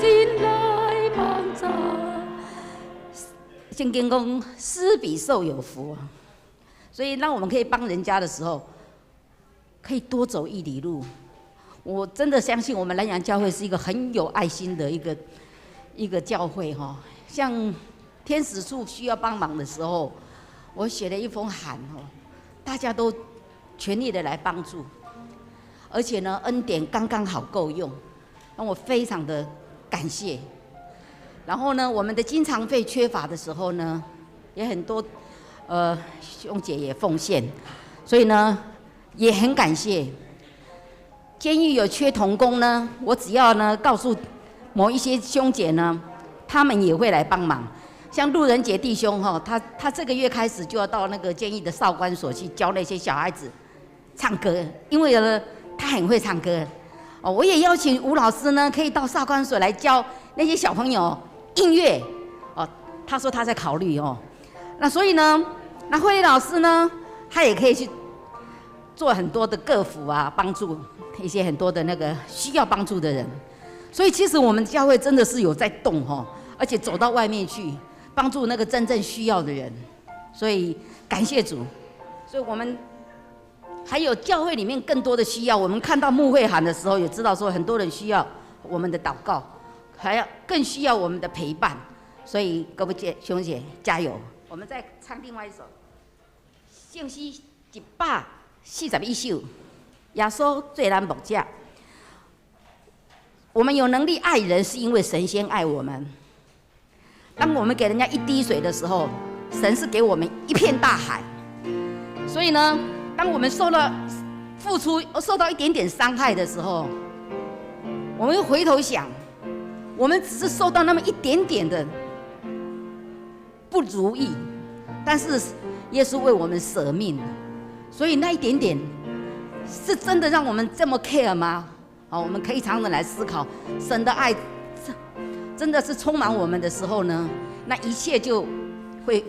心來幫助。聖經講施比受有福，所以當我們可以幫人家的時候，可以多走一里路。我真的相信我們南洋教會是一個很有愛心的一個教會哈。像天使處需要幫忙的時候，我寫了一封函哦，大家都全力的來幫助，而且呢，恩典剛剛好夠用，讓我非常的感謝。然後呢，我們的經常費缺乏的時候呢，也很多兄姐也奉獻，所以呢，也很感謝。監獄有缺同工呢，我只要呢告訴某一些兄姐呢，他們也會來幫忙。像路人杰弟兄哈，他這個月開始就要到那個監獄的少管所去教那些小孩子唱歌，因為呢他很會唱歌。哦，我也邀請吳老師呢，可以到少管所來教那些小朋友音樂。哦，他說他在考慮哦。那所以呢，那慧麗老師呢，他也可以去做很多的各輔啊，幫助一些很多的那個需要幫助的人。所以其實我們教會真的是有在動哈，而且走到外面去幫助那個真正需要的人。所以感謝主。所以我們還有教會裡面更多的需要。我們看到牧會函的時候，也知道說很多人需要我們的禱告，還要更需要我們的陪伴。所以各位姐兄姐加油！我們再唱另外一首聖詩141首，耶穌做咱牧者。我們有能力愛人，是因為神先愛我們。當我們給人家一滴水的時候，神是給我們一片大海。所以呢，當我們受了付出，受到一點點傷害的時候，我們又回頭想，我們只是受到那麼一點點的不如意，但是耶穌為我們捨命，所以那一點點是真的讓我們這麼 care 嗎？好，我們可以常常來思考，神的愛真的是充滿我們的時候呢，那一切就會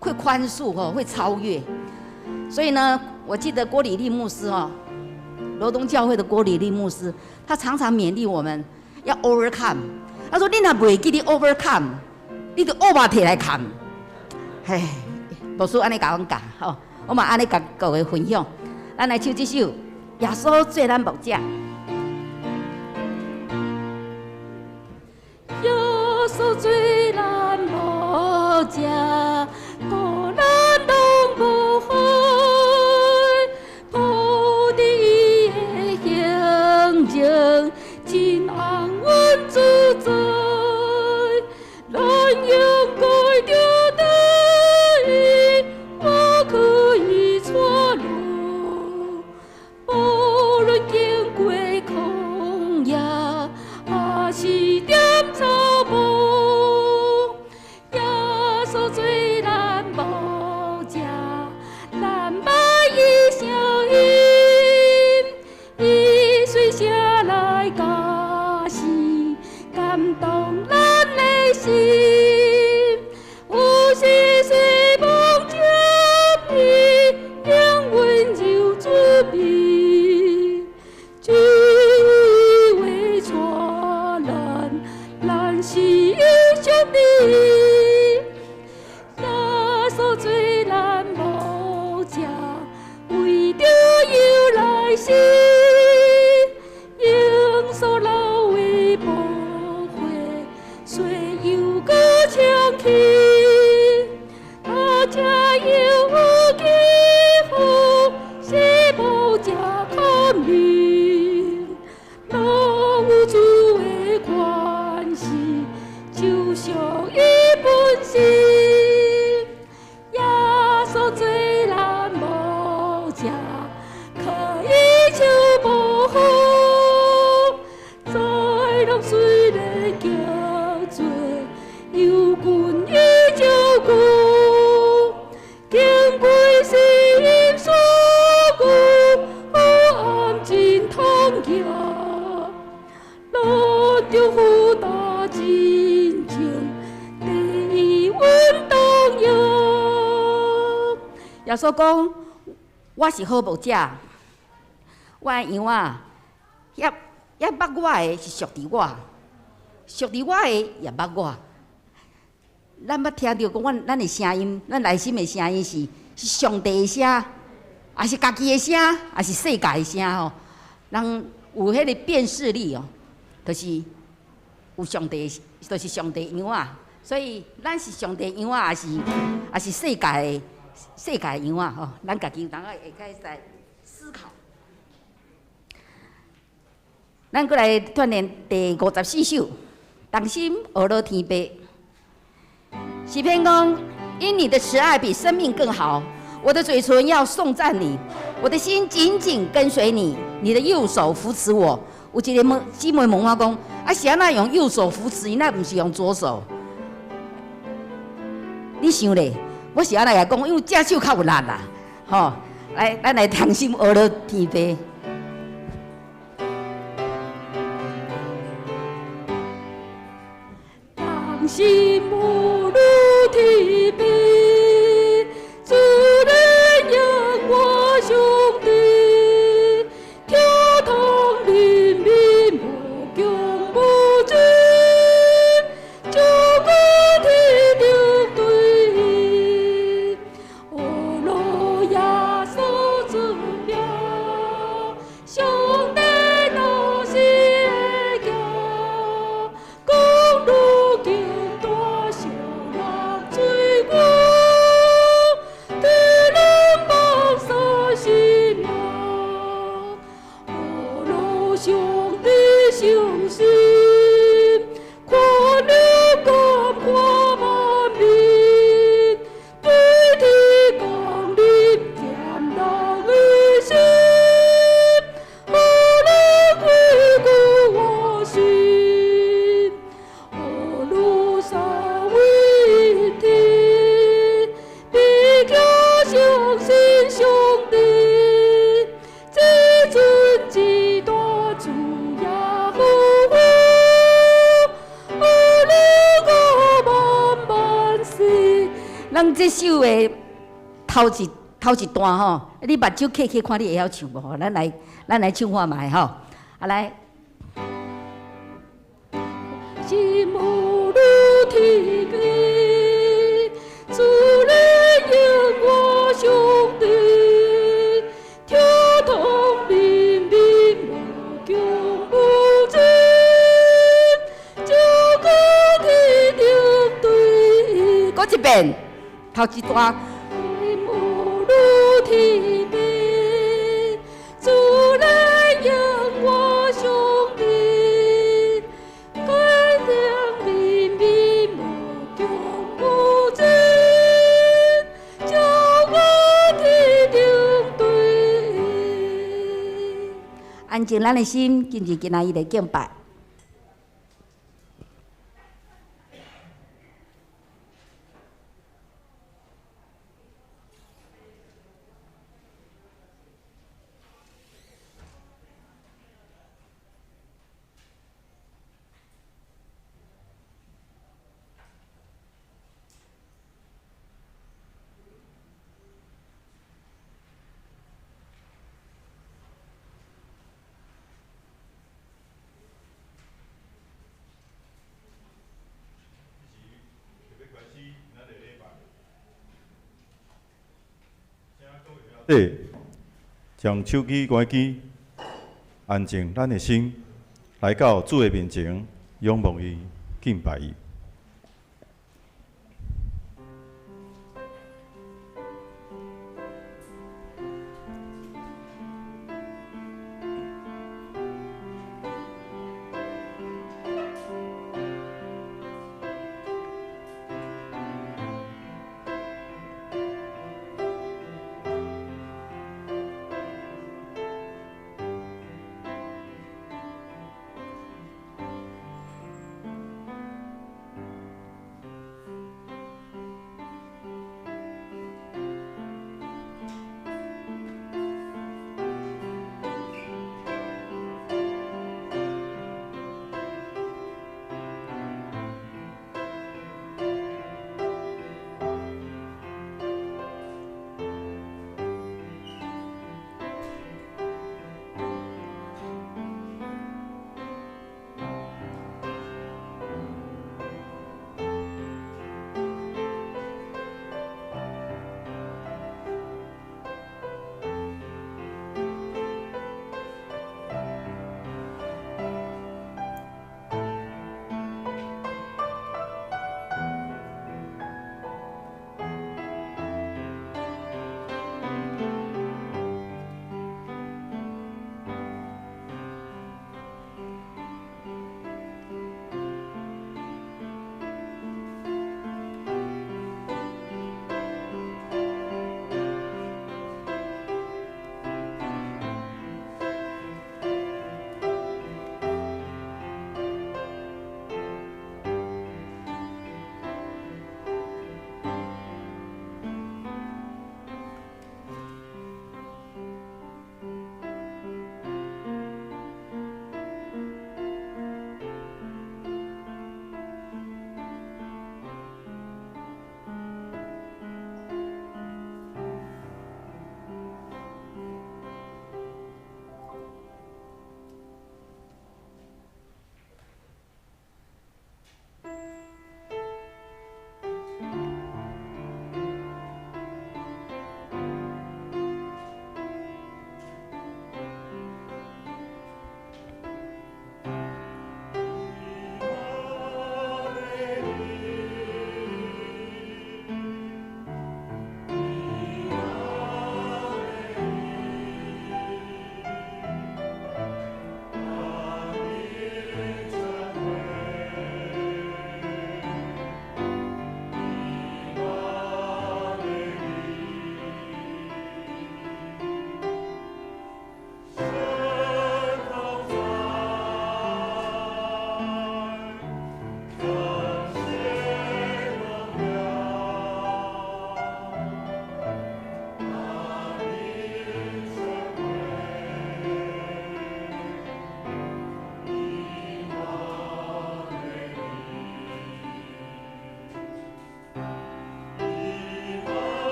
寬恕哦，會超越。所以呢，我記得郭禮利牧師哦，羅東教會的郭禮利牧師，他常常勉勵我們要 overcome。他說：“你若袂記得 overcome，你就烏目提來看。”嘿，牧師按呢共阮教，吼，我嘛按呢共各位分享。咱來唱這首《耶穌做咱牧者》。耶穌做咱牧者，顧咱攏無悔，抱佇伊的懷中，真安穩自在。咱應該著對伊，無可以錯路，無論經過曠野，抑是踮草埔，耶穌做咱牧者，咱捌伊聲音，伊隨聲來教示，感動咱的心。有時雖蒙接伊，仍溫柔慈悲，主的話帶咱，咱是伊上帝。耶穌做咱牧者，為著有來世，用所流的寶血，洗又閣清去。大家有祈福，是牧者看明，若有主的關係，就屬伊本心。耶穌做咱牧者，可以手無好，在人雖然叫做有君伊照顧，經過死蔭溪谷，黑暗真痛行，咱著負擔真情，缀伊阮同行。耶穌講：我是好牧者，我的羊仔，遐遐捌我的是屬佇我，屬佇我的也捌我。咱捌聽著講，阮咱的聲音，咱內心的聲音是上帝的聲，抑是家己的聲，抑是世界的聲吼？人有彼个辨識力哦，就是有上帝，就是上帝羊仔。所以咱是上帝羊仔，抑是世界的羊仔吼？咱家己有當會開始來思考。咱閣來鍛鍊第54首，同心學樂天父。詩篇講：因你的慈愛比生命更好，我的嘴唇要頌讚你，我的心緊緊跟隨你，你的右手扶持我。有一个問姊妹問我講：啊，是按怎用右手扶持伊？那毋是用左手？你想咧？我是按呢來講，因為正手較有力啦，吼！來，咱來同心學樂天父。同心學樂天父，主來養我兄弟，聽通靈敏無窮無盡，將我天頂對，學樂耶穌尊名，上帝若是會行，講愈經大小人罪過，天人放殺性命，學樂上帝相信，看了感化萬民，對天降臨減人的心，學樂堅固我心，學樂三位一體，彼此相信上帝，這尊至大主耶和華，學樂我萬萬世。咱這首的頭一段吼，你目睭瞌瞌看，你會曉唱無？吼，咱來唱看覓吼。啊來，心學樂天父，主來應我兄弟，聽通靈敏無窮無盡，將我天頂對。閣一遍，頭一段。心學樂天父，主來應我兄弟，感情靈敏無窮無盡，將我天頂對。安靜咱的心，進入今仔日的敬拜。對，將手機關機，安靜咱的心，來到主的面前，仰望伊，敬拜伊。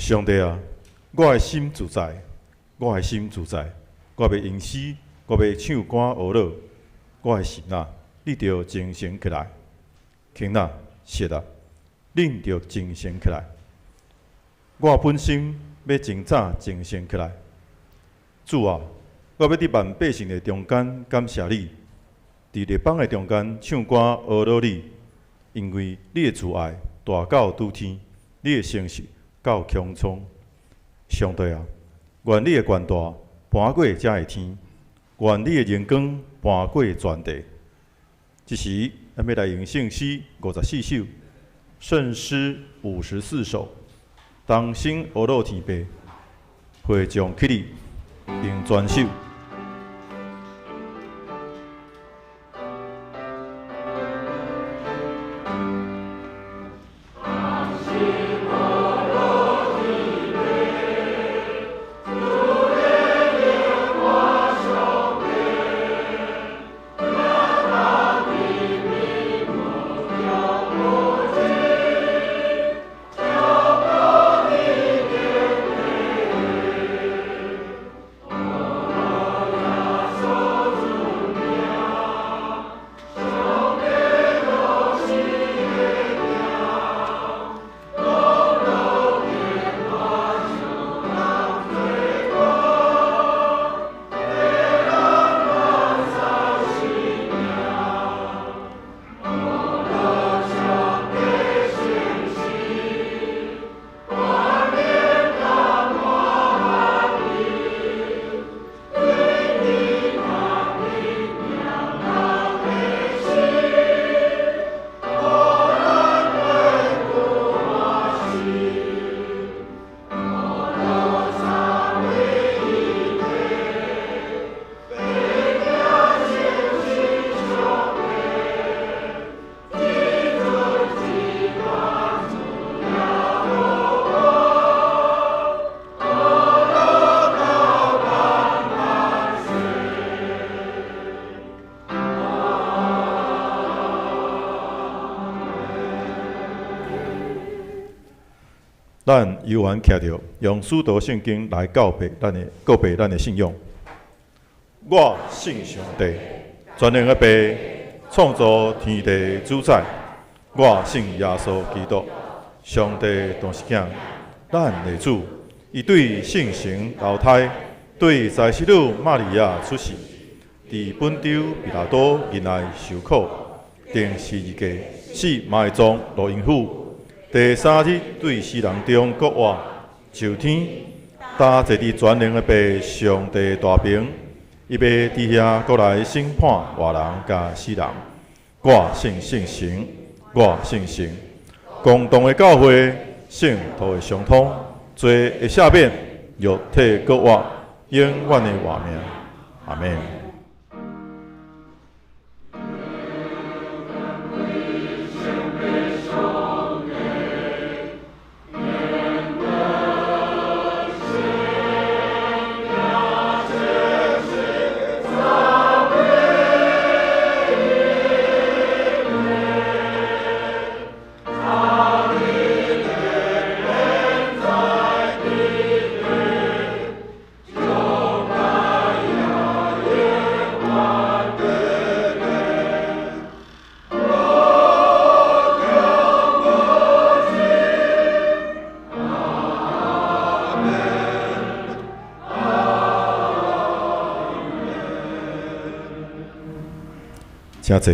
上帝啊，我的心自在，我的心自在，我欲吟诗，我欲唱歌呵乐。我的心啊，你著精神起来，轻啊，是啊，恁著精神起来。我本身欲真早精神起来。主啊，我欲佇萬百姓的中間感謝你，佇列邦的中間唱歌呵樂你，因為你的慈愛大到諸天，你的誠實到穹蒼。上帝啊，願你的權大搬過遮的天，願你的榮光搬過全地。這時，咱欲來用聖詩54首，聖詩54首，同聲呵樂天父，會眾起立，用全首。咱猶原徛著，用使徒聖經來告白咱的告白咱的信仰。我信上帝，全能的父，創造天地主宰。我信耶穌基督，上帝獨生子，咱的主。伊對聖神投胎，對在使女瑪利亞出世，佇本丟彼拉多忍耐受苦，釘十字架，死埋葬落陰府。第三日對死人中復活，上天，搭坐佇全能的父上帝大爿，伊欲佇遐閣來審判活人佮死人。我信聖神，我信神，共同的教會，聖徒的相通，罪的赦免，肉體復活，永遠的活命。阿們。請坐。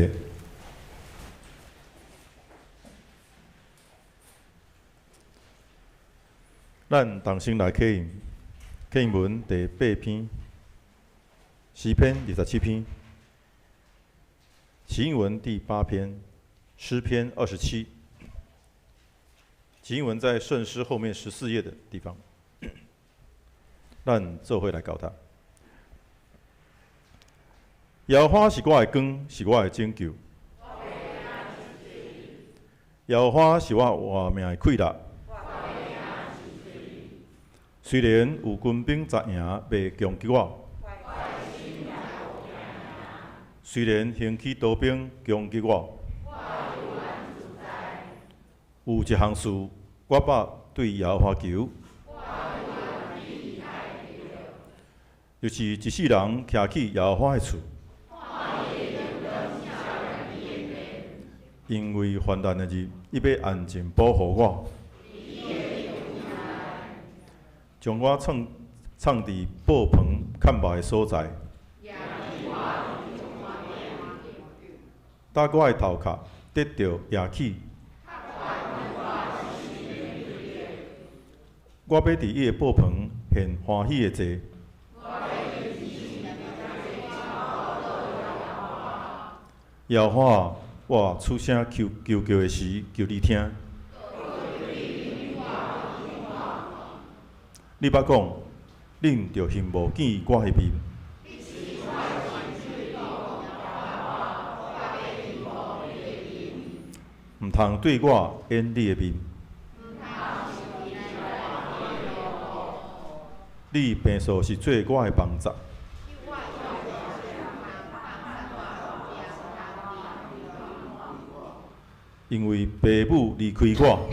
咱同聲來啟應，啟應文第八篇，詩篇27篇，啟應文第八篇，詩篇27，啟應文在聖詩後面14頁的地方。咱做伙來交託。耶和華是我的光，是我的拯救。耶和華是我活命的氣力。雖然有軍兵紮營欲攻擊我，雖然興起刀兵攻擊我，有一項事我百對耶和華求，就是一世人徛起耶和华的厝。因为患难的日，伊欲安静保护我，将我藏藏伫布棚较密的所在。搭我的头壳得著攑起。我欲伫伊的布棚献欢喜的祭。耶和华，我出声求求叫的时，求你听。你捌讲，恁著眩无见我的面。毋通对我掩你的面。你平素是做我的帮助。因为父母离开我，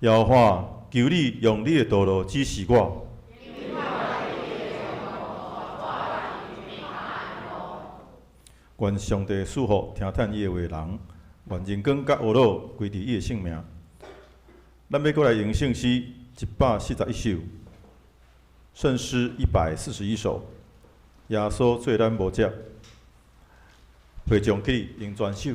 耶和华，求你用你的道路指示我。愿上帝赐福听叹伊的话人，愿荣光佮呵咾归伫伊的圣名。咱欲阁来用圣诗141首，圣诗141首，耶稣做咱无遮，会众起立用全首。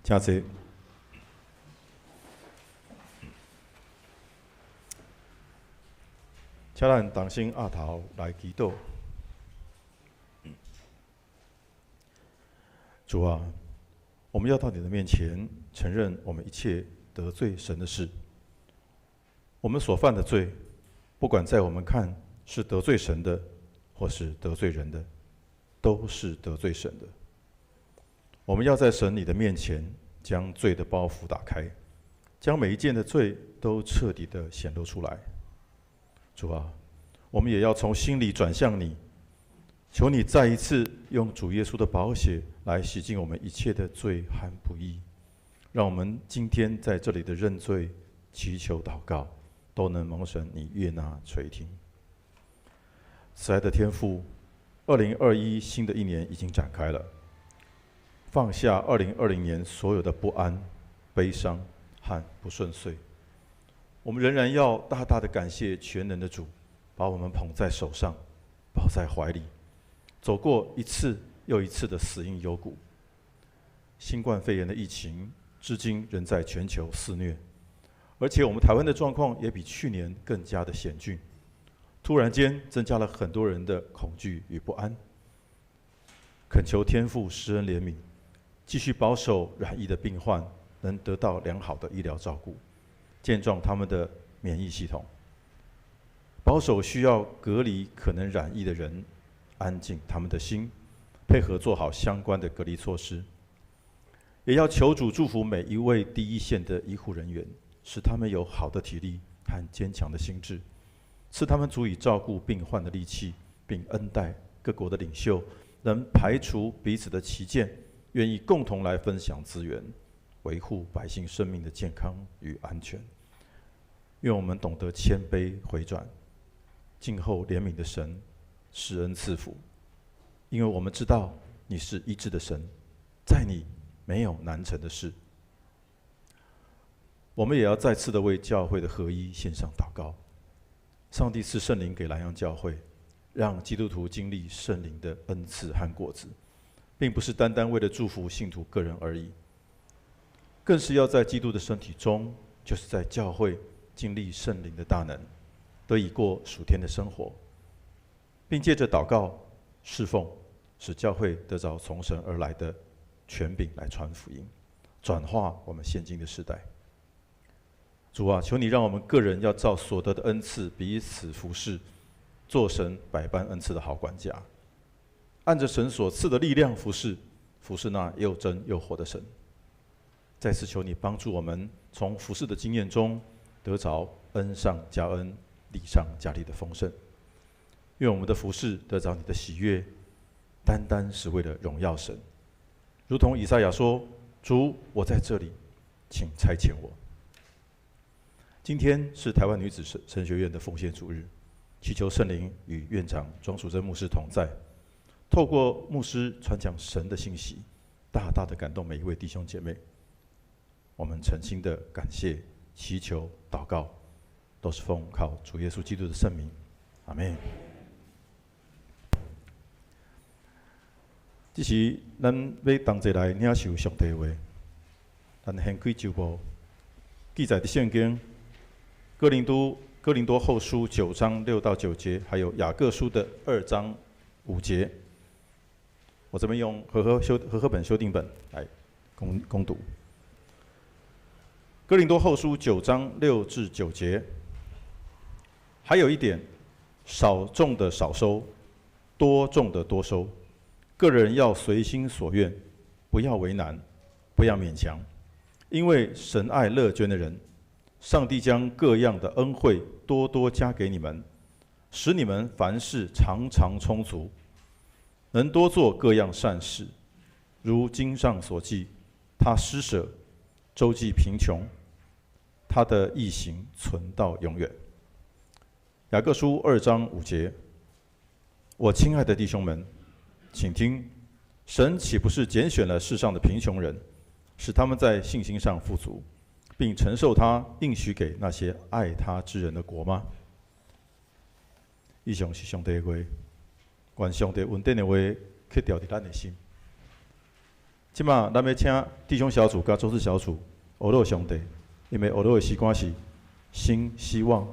请坐。请咱同心徛头来祈祷。主啊，我们要到你的面前承认我们一切得罪神的事。我们所犯的罪，不管在我们看是得罪神的，或是得罪人的，都是得罪神的。我们要在神你的面前将罪的包袱打开，将每一件的罪都彻底的显露出来。主啊，我们也要从心里转向你，求你再一次用主耶稣的宝血来洗净我们一切的罪和不义，让我们今天在这里的认罪、祈求、祷告，都能蒙神你悦纳垂听。慈爱的天父， 2021新的一年已经展开了，放下2020年所有的不安、悲伤和不顺遂，我们仍然要大大的感谢全能的主，把我们捧在手上，抱在怀里，走过一次又一次的死荫幽谷。新冠肺炎的疫情至今仍在全球肆虐，而且我们台湾的状况也比去年更加的险峻。突然间增加了很多人的恐惧与不安。恳求天父施恩怜悯，继续保守染疫的病患能得到良好的医疗照顾，健壮他们的免疫系统，保守需要隔离可能染疫的人，安静他们的心，配合做好相关的隔离措施。也要求主祝福每一位第一线的医护人员，使他们有好的体力和坚强的心智，赐他们足以照顾病患的力气，并恩待各国的领袖，能排除彼此的歧见，愿意共同来分享资源，维护百姓生命的健康与安全。愿我们懂得谦卑回转，静候怜悯的神施恩赐福，因为我们知道你是医治的神，在你没有难成的事。我们也要再次的为教会的合一献上祷告。上帝赐圣灵给南洋教会，让基督徒经历圣灵的恩赐和果子，并不是单单为了祝福信徒个人而已，更是要在基督的身体中，就是在教会经历圣灵的大能，得以过属天的生活，并借着祷告侍奉，使教会得着从神而来的权柄来传福音，转化我们现今的时代。主啊，求你让我们个人要照所得的恩赐彼此服侍，做神百般恩赐的好管家，按着神所赐的力量服侍，服侍那又真又活的神。再次求你帮助我们，从服侍的经验中得着恩上加恩、利上加利的丰盛。愿我们的服侍得着你的喜悦，单单是为了荣耀神。如同以赛亚说：“主，我在这里，请差遣我。”今天是台湾女子神学院的奉献主日，祈求圣灵与院长庄淑贞牧师同在，透过牧师传讲神的信息，大大的感动每一位弟兄姐妹。我们诚心的感谢、祈求、祷告，都是奉靠主耶稣基督的圣名，阿门。这时，咱欲同齐来领受上帝话，咱掀开周报，记载的圣经。哥林多后书9章6到9节，还有雅各书的2章5节。我这边用和合本修订本来恭读。哥林多后书9章6至9节，还有一点，少种的少收，多种的多收。各人要随心所愿，不要为难，不要勉强，因为神爱乐捐的人。上帝将各样的恩惠多多加给你们，使你们凡事常常充足，能多做各样善事。如经上所记，他施舍，周济贫穷，他的义行存到永远。雅各书2章5节，我亲爱的弟兄们，请听：神岂不是拣选了世上的贫穷人，使他们在信心上富足，并承受他应许给那些爱他之人的国吗？以上是上帝的话，愿上帝恩典的话刻牢伫咱的心。这马咱欲请弟兄小组佮周四小组学乐上帝，𪜶学乐的诗歌是《新希望》。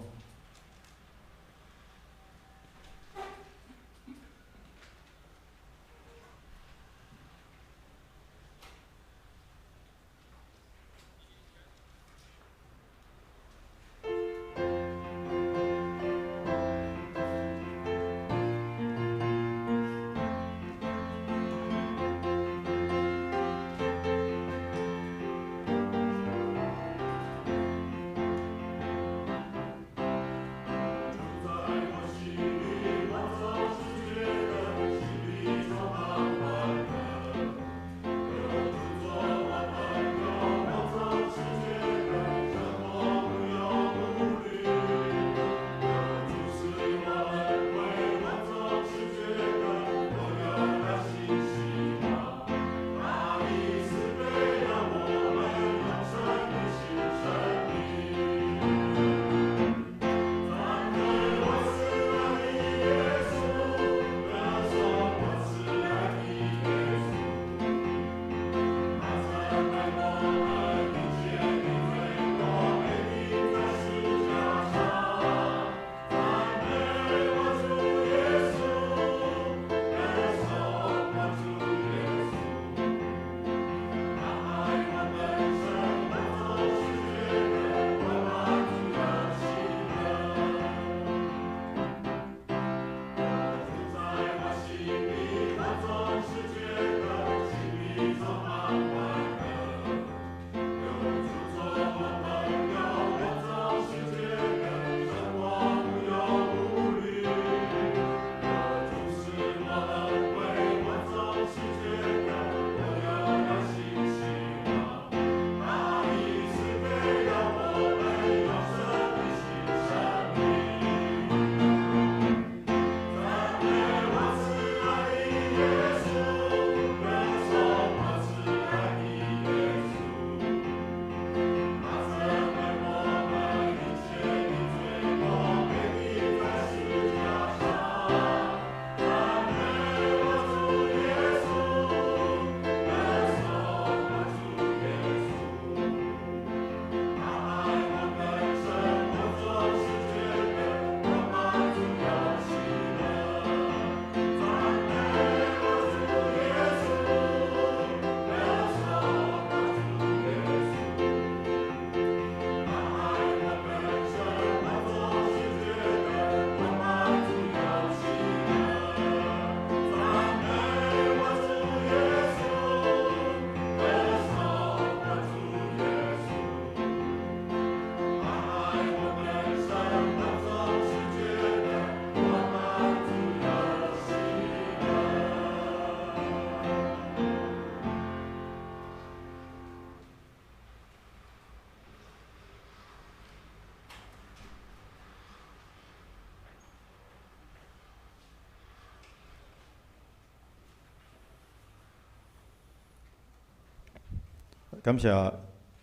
感谢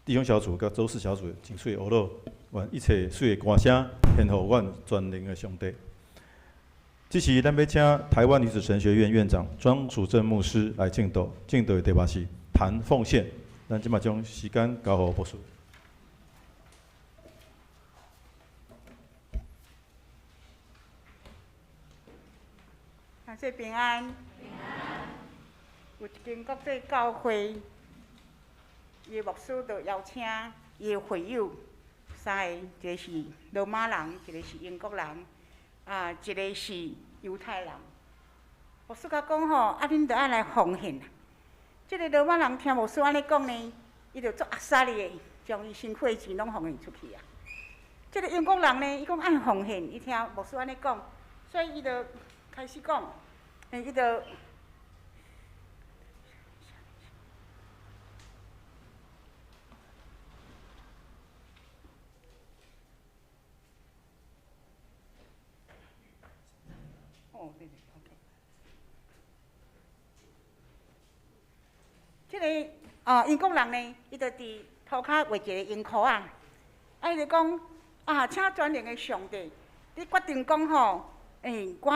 弟兄小组佮周四小组真水的学乐，愿一切水的歌声献予阮全能的上帝。这时，咱欲请台湾女子神学院院长庄淑贞牧师来证道，证道的题目是谈奉献。咱这马将时间交予牧师。感谢平安。平安。有一间国际教会，伊的牧师就邀请伊的会友三个，一个是罗马人，一个是英国人，一个是犹太人。牧师共讲吼，恁著爱来奉献。这个罗马人听牧师按呢讲呢，伊就足阿莎力的，将伊身躯的钱拢奉献出去啊。这个英国人呢，伊讲爱奉献，伊听牧师按呢讲，所以伊就开始讲，伊就哦，对对，OK。这个英国人呢，伊就伫涂跤画一个银箍仔，伊就讲啊，请全能的上帝，你决定讲吼，我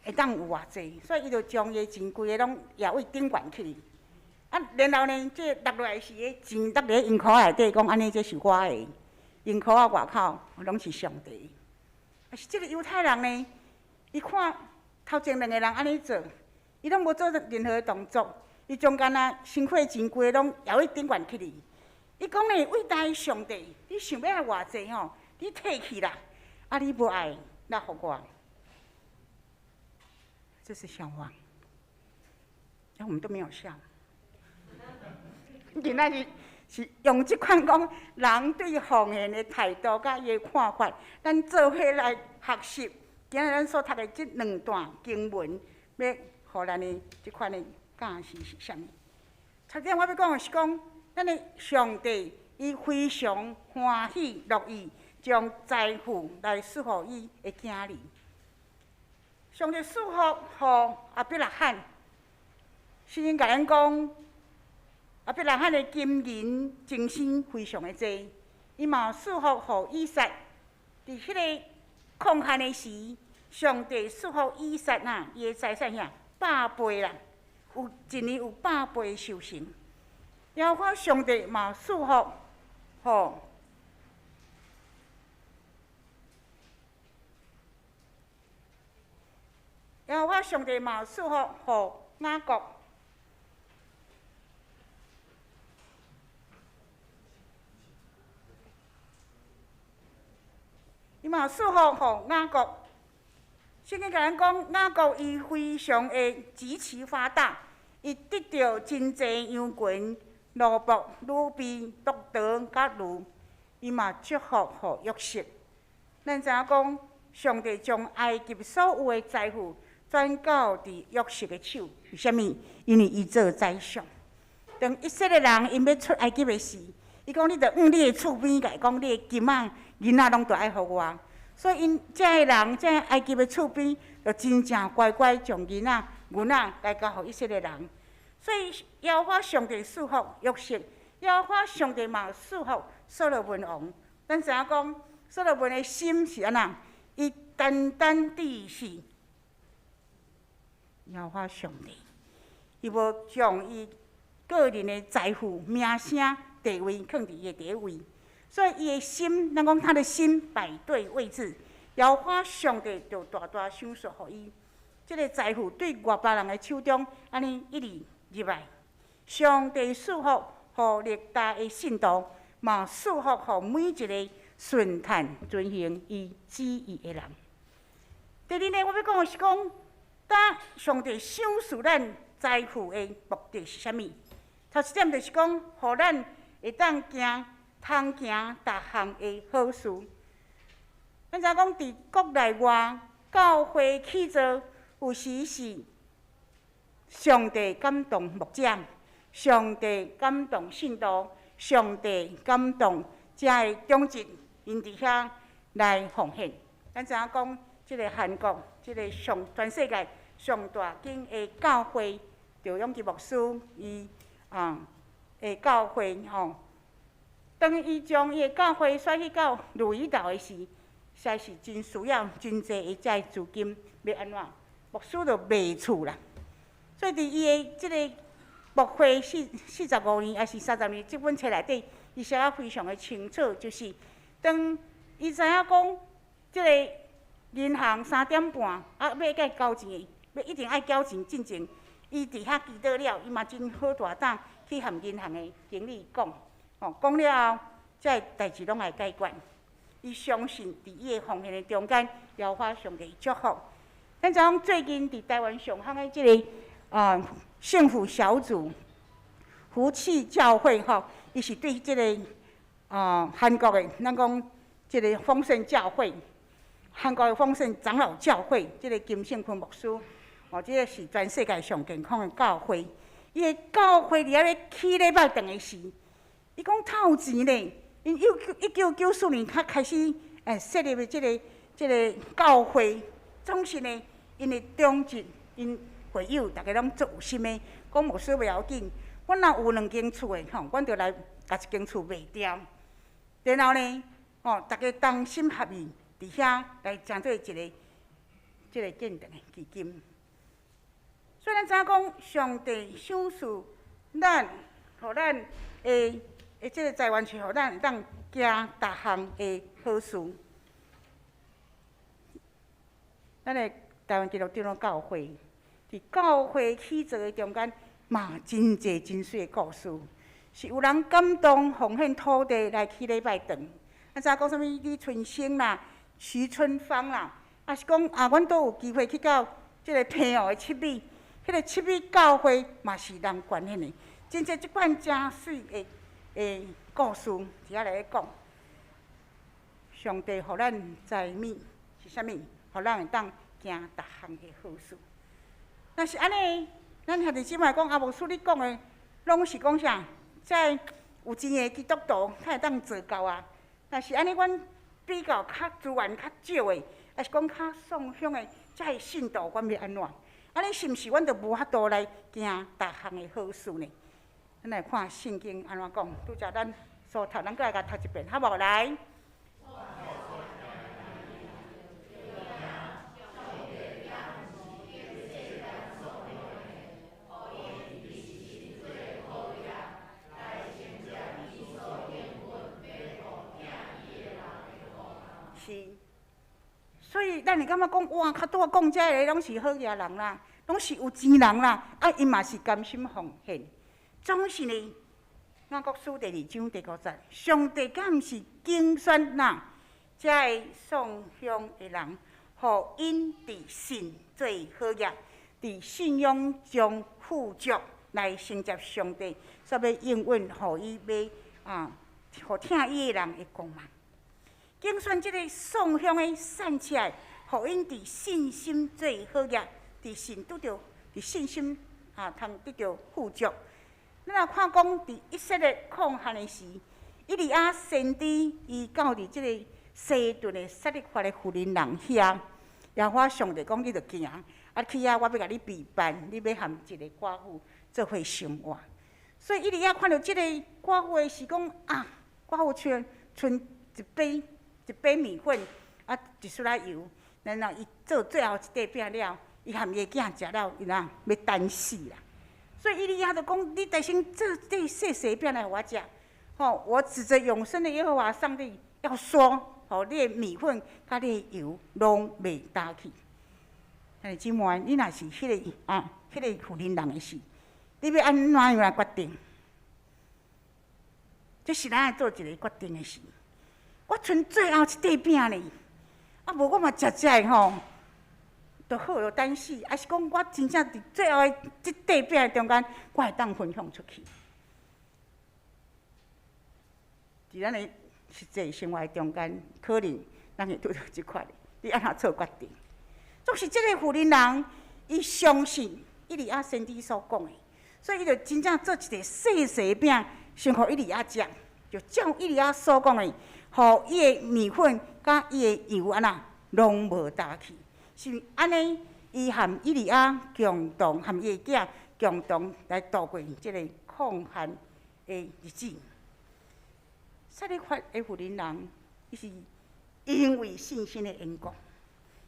会当有偌济，所以伊就将伊的钱规个拢掖位顶悬去。然后呢，这落落来时，钱落伫银箍仔内底，讲按呢，这是我的，银箍仔外口拢是上帝。是这个犹太人呢，伊看头前两个人按呢做，伊拢无做任何动作，伊将敢若身躯的钱规个拢掖位顶悬去哩。伊讲呢，伟大的上帝，你想欲爱偌济吼，你提去啦，你无爱，那予我。这是笑话，我们都没有笑。今仔日是用这款讲人对奉献的态度佮伊的看法，咱做伙来学习。今日咱所读的这两段经文，欲予咱的这款的教示是啥物？头先我欲讲的是讲，咱的上帝伊非常欢喜乐意将财富来赐予伊的子儿。上帝赐福予亚伯拉罕，圣经共咱讲，亚伯拉罕的金银精神非常的济，伊嘛赐福予以撒。伫彼个旷旱的时，上帝赐福以撒啊，伊的财产遐百倍啦，有一年有百倍的收成。耶和华上帝嘛赐福予耶和华上帝嘛赐福予雅各，伊嘛赐福予雅各。圣经共咱讲，雅各伊非常的极其发达，伊得著真济羊群、奴仆、女婢、骆驼佮驴，伊嘛祝福予约瑟。咱知影讲，上帝将埃及所有的财富转交伫约瑟的手，为啥物？因为伊做宰相。当以色列人𪜶欲出埃及的时，伊讲你著往你的厝边共伊讲，你的金仔、银仔拢著爱予我。所以𪜶遮的人，遮埃及的厝边，就真正乖乖将银仔、银仔来交予以色列人。所以耶和华上帝赐福约瑟，耶和华上帝嘛赐福所罗门王。咱知影讲，所罗门的心是按怎？伊单单只是耶和华上帝，伊无将伊个人的财富、名声、地位放伫伊的第一位，所以伊的心，咱讲他的心摆对位置，耶和华上帝就大大赏赐予伊。这个财富对外邦人的手中，按呢一直入来。上帝赐福予历代的信徒，嘛赐福予每一个顺从遵行伊旨意的人。第二呢，我欲讲的是讲，当上帝赏赐咱财富的目的是啥物？头一点就是讲，予咱会当行通行逐项的好事。咱知影讲，伫国内外教会起造，有时是上帝感动牧者，上帝感动信徒，上帝感动遮的长执，𪜶伫遐来奉献。咱知影讲，这个韩国，这个上全世界上大间的教会，赵永基牧师，伊的教會吼，當伊將伊的教會徙去到呂伊島的時，實在是真需要真濟的這資金，欲按怎？牧師就賣厝啦。所以佇伊的這个牧會45年，抑是30年這本冊內底，伊寫得非常的清楚，就是當伊知影講這个銀行3點半欲愛交錢，欲一定愛交錢進前，伊佇遐祈禱了，伊嘛真好大膽去和銀行的經理講，吼，講了後，這个代誌攏會解決。伊相信佇伊的奉獻的中間，耶和華上帝祝福。咱知影最近佇台灣上夯的這个幸福小組福氣教會吼，伊是對這个韓國的，咱講這个豐盛教會，韓國的豐盛長老教會，這个金聖坤牧師，哦，這个是全世界上健康的教會。伊的教會佇遐咧起禮拜堂的時，伊講透錢咧，𪜶1994年才開始設立的這个教會，總是呢，𪜶的長執，𪜶會友逐家攏足有心的，講牧師袂要緊，阮若有兩間厝的吼，阮就來共一間厝賣掉，然後呢，吼，逐家同心合意，佇遐來成做一个這个建堂的基金。所以咱知影講，上帝賞賜咱，予咱的這个財源是予咱會當行逐項的好事。咱的台灣基督長老教會，佇教會起造的中間，嘛真濟真媠的故事，是有人感動奉獻土地來起禮拜堂。咱知影講啥物李春生啦、徐春芳啦，抑是講啊，阮都有機會去到這个澎湖的七美，彼个七美教會嘛是人捐獻的，真濟這款誠媠的故事佇遐來講。上帝予咱財物是啥物？予咱會當行逐項的好事。若是按呢，咱兄弟姊妹講，啊，牧師你講的，攏是講啥？這有錢的基督徒才會當做到啊。若是按呢，阮比較較資源較少的，抑是講較喪鄉的，這个信徒，阮欲按怎？按呢是毋是阮就無法度來行逐項的好事呢？咱來看聖經按怎講，拄才咱所讀，咱閣來共讀一遍，好無？來。是，所以咱會感覺講，哇，較拄仔講這个攏是好額人啦，攏是有錢人啦，啊，𪜶嘛是甘心奉獻。總是呢，雅各書第二章第五節，上帝敢毋是揀選那這个喪鄉的人，予𪜶佇信做好業，佇信仰中富足，來承接上帝所欲應允予伊欲啊，予疼伊的人的光芒。揀選這个喪鄉的散赤的，予𪜶佇信心做好業，佇信得著，佇信心啊，通得著富足。咱若看講佇以色列曠旱的時，以利亞先知伊到佇這个西頓的撒勒法的婦人人遐，耶和華上帝講你著行，啊去遐我欲共你備辦，你欲和一个寡婦做伙生活。所以以利亞看著這个寡婦的時，講啊，寡婦賰賰一杯一杯麵粉，啊一絲仔油，然後伊做最後一塊餅了，伊和伊的囝食了，伊若欲等死啦。所以以利亞就講：你得先做這細細餅來予我食，吼！我指著永生的耶和華上帝要說，吼，你的麵粉佮你的油攏袂焦去。兄弟姊妹，你若是彼个啊，彼个婦人人的時，你欲按怎樣來決定？這是咱愛做一个決定的時。我賰最後一塊餅呢，啊無我嘛食食的吼，就好就等死，抑是講我真正佇最後的這塊餅的中間，我會當分享出去。佇咱的實際生活的中間，可能咱會拄著這款的，你按怎做決定？總是這个婦人人，伊相信以利亞先知所講的，所以伊就真正做一塊細細餅，先予以利亞食，就照以利亞所講的，予伊的麵粉佮伊的油按怎攏無焦去。是按呢，伊和以利亞共同，和伊的囝共同來度過這个曠旱的日子。撒勒法的妇人人，伊是因為信心的緣故，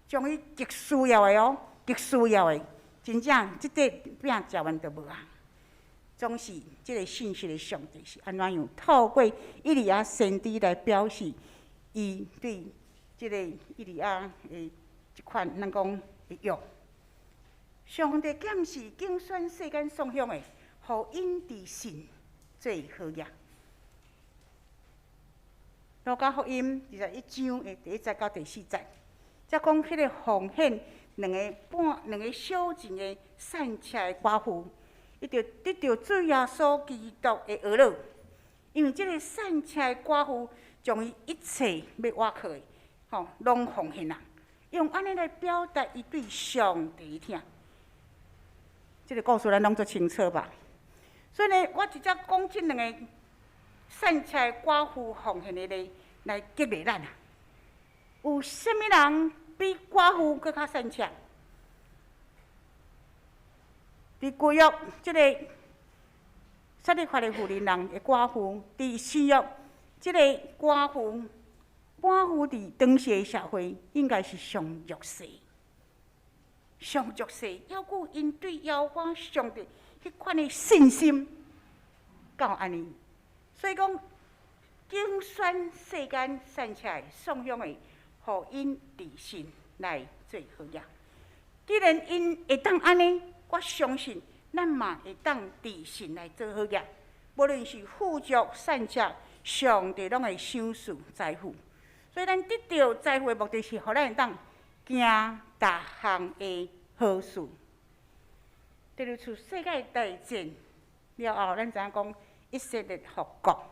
將伊極需要的哦，極需要的，真正這塊餅食完就無啊。總是這个信實的上帝是按怎樣透過以利亞先知來表示伊對這个以利亞的這款咱講的約。上帝檢視揀選世間喪鄉的，予𪜶佇信做好業。路加福音21章的第一節到第四節，才講彼个奉獻兩个半兩个小錢的散赤的寡婦，伊就得著主耶穌基督的恩樂，因為這个散赤的寡婦將伊一切欲倚靠的，吼，攏奉獻啊，用按呢來表達伊對上帝疼。這个故事咱攏足清楚吧？所以呢，我直接講這兩个散赤寡婦奉獻的例來激勵咱啊。有啥物人比寡婦閣較散赤？佇舊約，這个撒勒法的婦人人的寡婦；佇新約，這个寡婦，寡婦佇當時的社會應該是上弱勢。上弱勢，猶閣𪜶對耶和華上帝彼款的信心到按呢，所以講揀選世間散赤的喪鄉的，予𪜶佇信來做好業。既然𪜶會當按呢，我相信咱嘛會當佇信來做好業。無論是富足散赤，上帝攏會賞賜財富。所以咱得著財富的目的是，予咱會當行逐項的好事。第二次世界大戰了後，咱知影講以色列復國，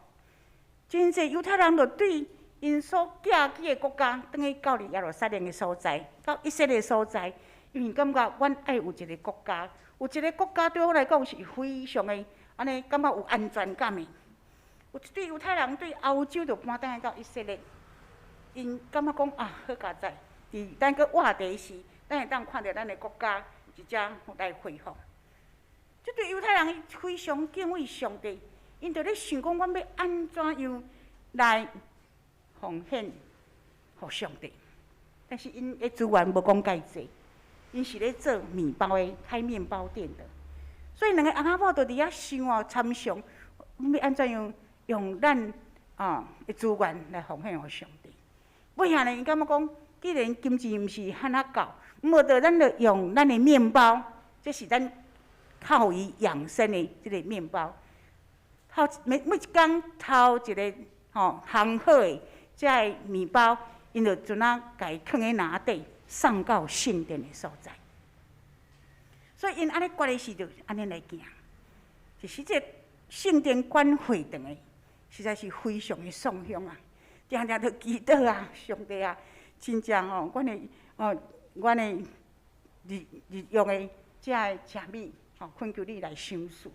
真濟猶太人就對𪜶所寄居的國家，轉去到佇耶路撒冷的所在，到以色列所在，因為感覺阮愛有一个國家，有一个國家對我來講是非常的，按呢感覺有安全感的。有一對猶太人對歐洲就搬轉來到以色列，𪜶感覺講啊，好佳哉！佇咱閣活佇時，咱會當看著咱的國家一隻來恢復。這對猶太人非常敬畏上帝，𪜶就咧想講，阮欲按怎樣來奉獻予上帝？但是𪜶的資源無講蓋濟，𪜶是咧做麵包的，開麵包店的。所以兩个翁仔某就佇遐想哦，參詳，阮欲按怎樣用咱啊的資源來奉獻予上帝。尾仔呢，𪜶感覺講，既然金錢毋是遐爾夠，無就咱就用咱的麵包，這是咱靠伊養生的這个麵包。頭每每一工頭一个吼烘好的這个麵包，𪜶就陣仔共伊囥佇籃底，送到聖殿的所在。所以𪜶按呢決的時，就按呢來行。就是這个聖殿管會堂的，實在是非常的喪鄉啊！定定就祈禱啊，上帝啊，真正吼，阮的哦，阮的日日用的這个食物，吼，懇求你來賞賜。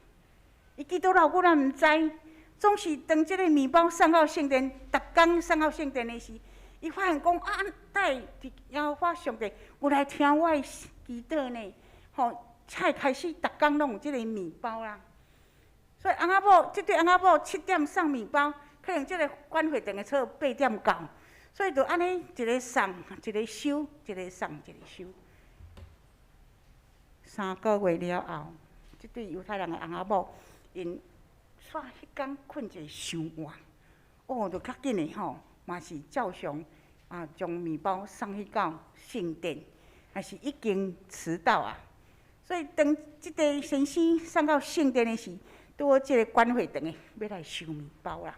伊祈禱偌久，咱毋知，總是當這个麵包送到聖殿，逐工送到聖殿的時，伊發現講啊，帶耶和華上帝有來聽我的祈禱呢，吼，才會開始逐工攏有這个麵包啦。所以翁仔某，這對翁仔某7點送麵包，可能這个管會堂的差8點到，所以就按呢一个送，一个收，一个送，一个收。3个月了後，這對猶太人的翁仔某，𪜶煞彼工睏一个傷晚，哦，就較緊的吼，嘛是照常啊，將麵包送去到聖殿，但是已經遲到啊。所以當這个先生送到聖殿的時，拄好這个管會堂的欲來收麵包啦。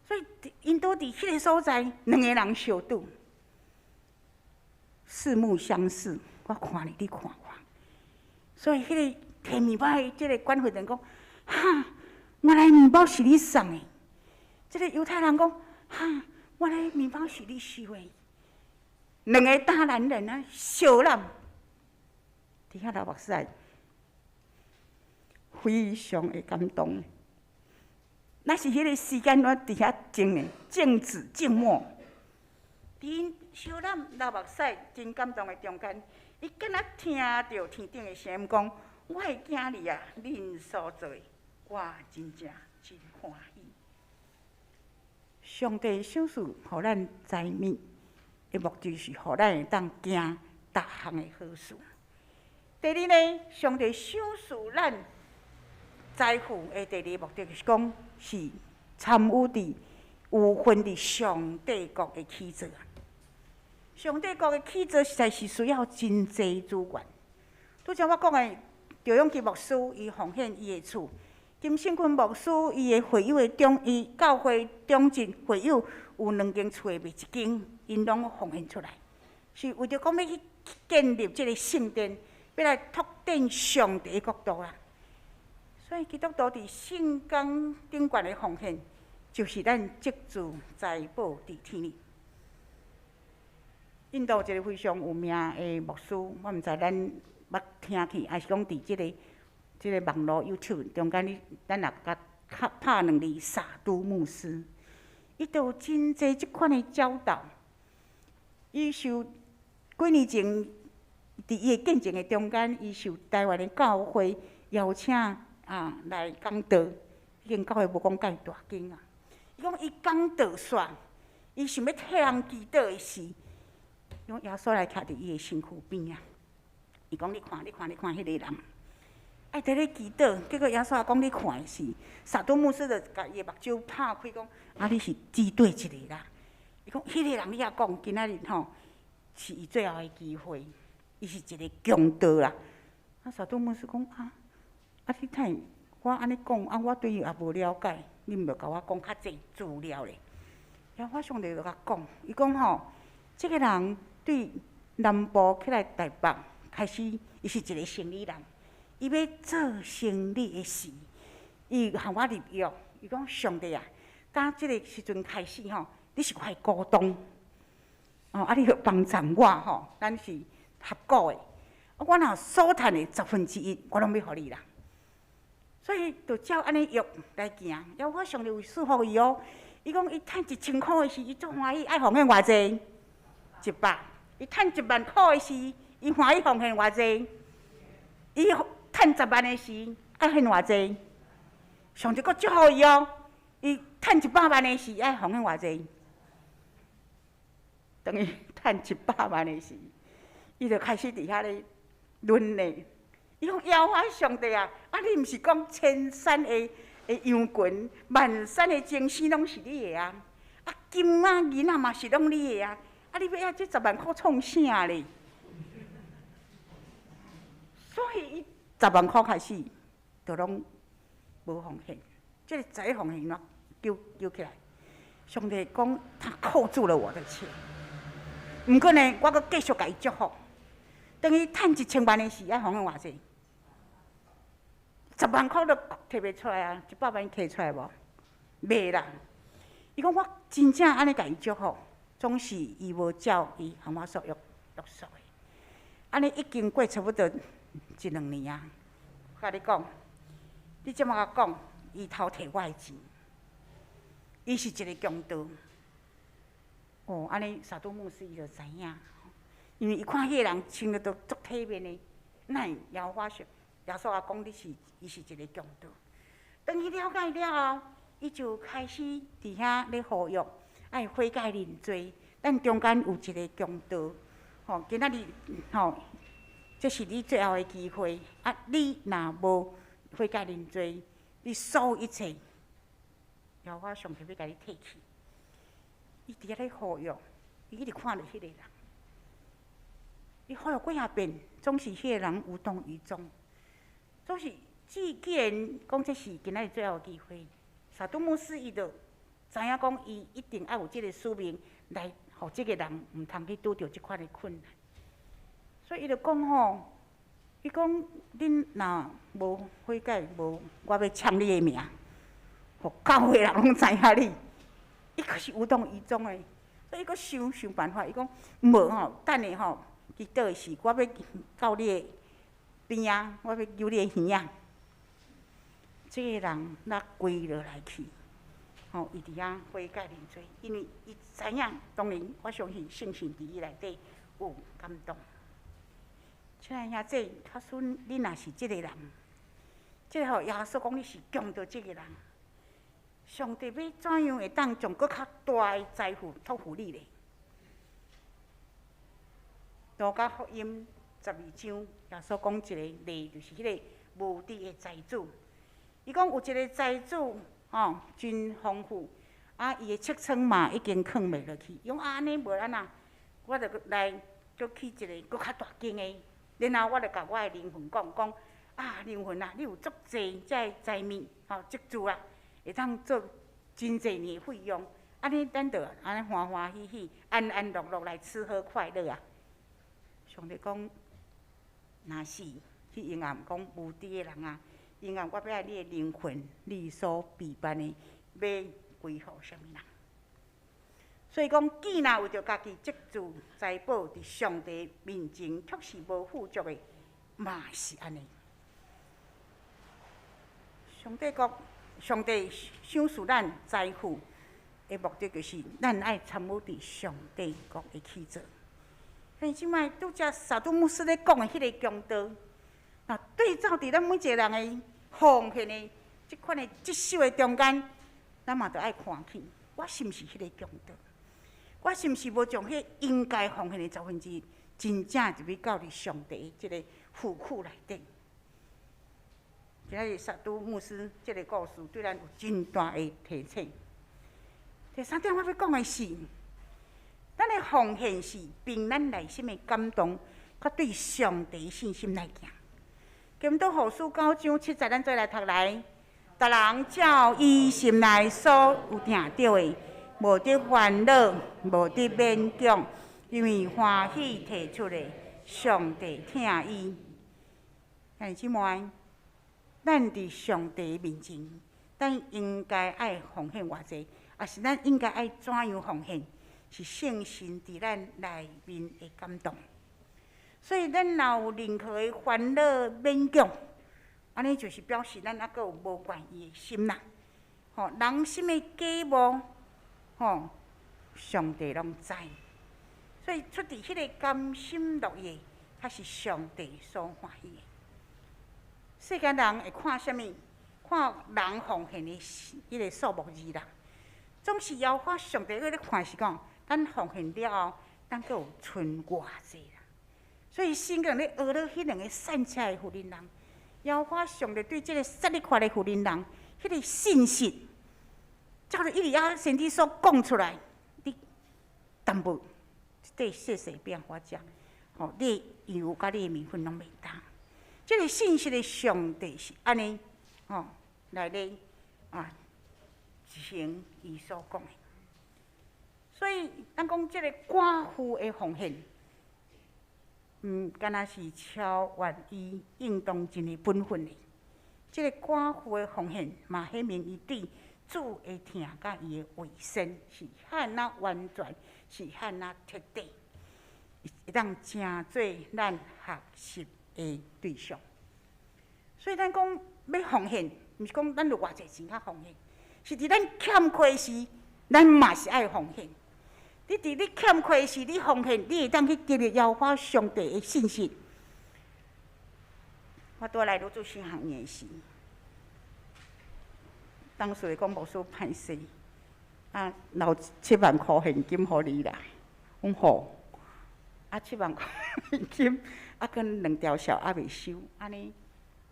所以𪜶拄佇彼个所在，兩个人相拄，四目相視，我看你，你看我。所以彼个提麵包的這个管會長講：哈，原來麵包是你送的。這个猶太人講：哈，原來麵包是你收的。兩个大男人啊，相攬，佇遐流目屎，非常的感動。若是彼个時間，我佇遐靜的，靜止靜默。佇𪜶相攬流目屎，真感動的中間，伊敢若聽著天頂的聲音講：我的囝兒啊，恁所做的，我真正真歡喜。上帝賞賜予咱財物的目的是予咱會當行逐項的好事。第二呢，上帝賞賜咱財富的第二個目的是講是參與佇有份佇上帝國的起造。上帝國的起造實在是需要真濟資源。拄才我講的趙永基牧師，伊奉獻伊的厝；金勝坤牧師，伊的會友的中，伊教會中正會友有兩間厝的賣一間，𪜶攏奉獻出來，是為著講欲去建立這个聖殿，欲來拓展上帝的國度啊。所以基督徒佇聖工頂懸的奉獻，就是咱積聚財寶佇天裡。印度一个非常有名的牧師，我毋知咱捌聽去，抑是講佇這個網路 YouTube 中間，你咱若共敲拍兩字撒都牧師，伊就有真濟這款的教導。伊受幾年前，佇伊的見證的中間，伊受台灣的教會邀請啊來講道，彼間教會無講蓋大間啊。伊講伊講道煞，伊想欲替人祈禱的時，伊講耶穌來徛佇伊的身軀邊仔。伊講你看，你看，你看彼个人，愛佇咧祈禱，結果耶穌講你看的是，撒都牧師就共伊的目睭拍開講，啊你是指對一个人。伊講彼个人你也講，今仔日吼是伊最後的機會，伊是一个強盜啦。啊，撒都牧師講啊，啊你睇我按呢講，啊我對伊也無了解，你毋著共我講較濟資料咧。然後我上帝就共講，伊講吼，這个人對南部起來台北開始，伊是一个生意人，伊欲做生意的時，伊向我立約，伊講上帝啊，打這个時陣開始吼，你是我的股東，哦，啊，你著幫贊我吼，咱是合股的，啊，我若所趁的1/10，我攏欲予你啦。所以就照按呢約來行，了我上帝有賜福伊哦。伊講伊趁1000箍的時，伊足歡喜，愛奉獻偌濟？100。伊趁1萬箍的時，伊歡喜奉獻偌濟？伊趁10萬的時，愛獻偌濟？上帝閣祝福伊哦。伊趁100萬的時，愛奉獻偌濟？當伊趁一百萬的時，伊就開始佇遐咧論咧。伊講耶和華上帝啊，啊你毋是講千山的羊群、萬山的精牲攏是你的啊？啊金啊銀啊嘛是攏你的啊？啊你欲愛這10萬箍創啥咧？所以伊十萬箍開始就攏無奉獻，這个十一奉獻怎揪揪起來？上帝講他扣住了我的錢，毋過呢，我閣繼續共伊祝福。當伊趁1000萬的時，愛奉獻偌濟？10萬箍都提袂出來啊！100萬提出來無？袂啦！伊講我真正按呢共伊祝福，總是伊無照伊向我所約約束的。按呢已經過差不多一兩年啊！我共你講，你這麼共我講，伊偷提我的錢，伊是一個強盜。哦，按呢撒都牧師伊就知影，因為伊看彼个人穿得都足體面的，哪會耶和華說？耶穌也講你是，伊是一個強盜。當伊了解了後，伊就開始佇遐咧呼籲，愛悔改認罪。咱中間有一個強盜，吼，今仔日吼，這是你最後的機會。啊，你若無悔改認罪，你所有一切，耶和華上帝欲共你提去。伊佇遐咧呼籲，伊一直看著彼个人。伊呼籲幾仔遍，總是彼個人無動於衷。總是，既然講這是今仔日最後的機會，撒都牧師伊就知影講，伊一定愛有這个使命來，予這个人毋通去拄著這款的困難。所以伊就講吼，伊講恁若無悔改，無我欲搶你的名，予教會人攏知影你。伊閣是無動於衷的，所以伊閣想想辦法，伊講無吼，等下吼，祈禱的時，我欲到你的邊仔，我欲揪你的耳仔。這个人若跪落來去，吼，伊佇遐悔改認罪，因為伊知影，當然我相信聖神佇伊內底有感動。親愛兄弟，假使你若是這个人，這个吼耶穌講你是強盜這个人，上帝欲怎樣會當將閣較大的財富託付你咧？路加福音12章，耶穌講一個例，就是彼個無知的財主。伊講有一個財主，吼，真豐富，啊，伊的粟倉嘛已經囥袂落去。伊講啊，按呢無按怎，我就來閣起一個閣較大間的，然後我就共我的靈魂講講，啊，靈魂啊，你有足濟這个財物，吼，積聚啊，會當做真濟年的費用，按呢咱就按呢歡歡喜喜、安安樂樂來吃喝快樂啊。上帝講，若是去應驗講無知的人啊，應驗我欲愛你的靈魂，你所備辦的欲歸予啥物人？所以講，既若為著家己積聚財寶，佇上帝面前卻是無富足的，嘛是按呢。上帝國，上帝賞賜咱財富的目的，就是咱愛參與佇上帝國的起造。但是這擺拄才撒都牧師咧講的彼个強盜，若對照佇咱每一个人的奉獻的這款的職守的中間，咱嘛著愛看見，我是毋是彼个強盜？我是毋是無將彼應該奉獻的十分之一，真正入去到佇上帝這个府庫內底？今仔日撒都牧師這个故事對咱有真大的提醒。第三點，我欲講的是，咱的奉獻是憑咱內心的感動，佮對上帝信心來行。哥林多後書9章7節，咱做來讀來。逐人照伊心內所有定著的，無得煩惱，無得勉強，因為歡喜提出的，上帝疼伊。兄弟姊妹，咱佇上帝面前，咱應該愛奉獻偌濟，抑是咱應該愛怎樣奉獻？是聖神佇咱內面的感動。所以，咱若有任何的煩惱、勉強，按呢就是表示咱猶閣有無願意的心啦。吼，人心的假冒，吼，上帝攏知。所以出佇彼个甘心樂意，才是上帝所歡喜的。世間人會看啥物？看人奉獻的彼个數目字啦。總是耶和華上帝閣咧看是講，咱奉獻了後，咱閣有賰偌濟啦。所以聖經咧學了彼兩个散赤的婦人人，耶和華上帝對這个撒勒法的婦人人，彼个信實，照著以利亞先知所講出來，你淡薄一塊細細餅予我食，吼，你的油佮你的麵粉攏袂焦。這个信實的上帝是按呢，吼，來咧啊，執行伊所講的。所以，咱講這个寡婦的奉獻，毋敢若是超越伊應當盡的本分的。這个寡婦的奉獻，嘛顯明伊對主的疼佮伊的委身是遐爾完全，是遐爾徹底，會當成做咱學習的對象。所以咱講欲奉獻，毋是講咱有偌濟錢較奉獻，是佇咱欠缺時，咱嘛是愛奉獻。你佇你欠缺時，你奉獻，你會當去經歷耶和華上帝的信實。我拄來女子神學院時，當時講牧師歹勢，啊，留7萬箍現金予你啦。阮好，啊，七萬箍現金，啊，閣兩條數猶未收，按呢，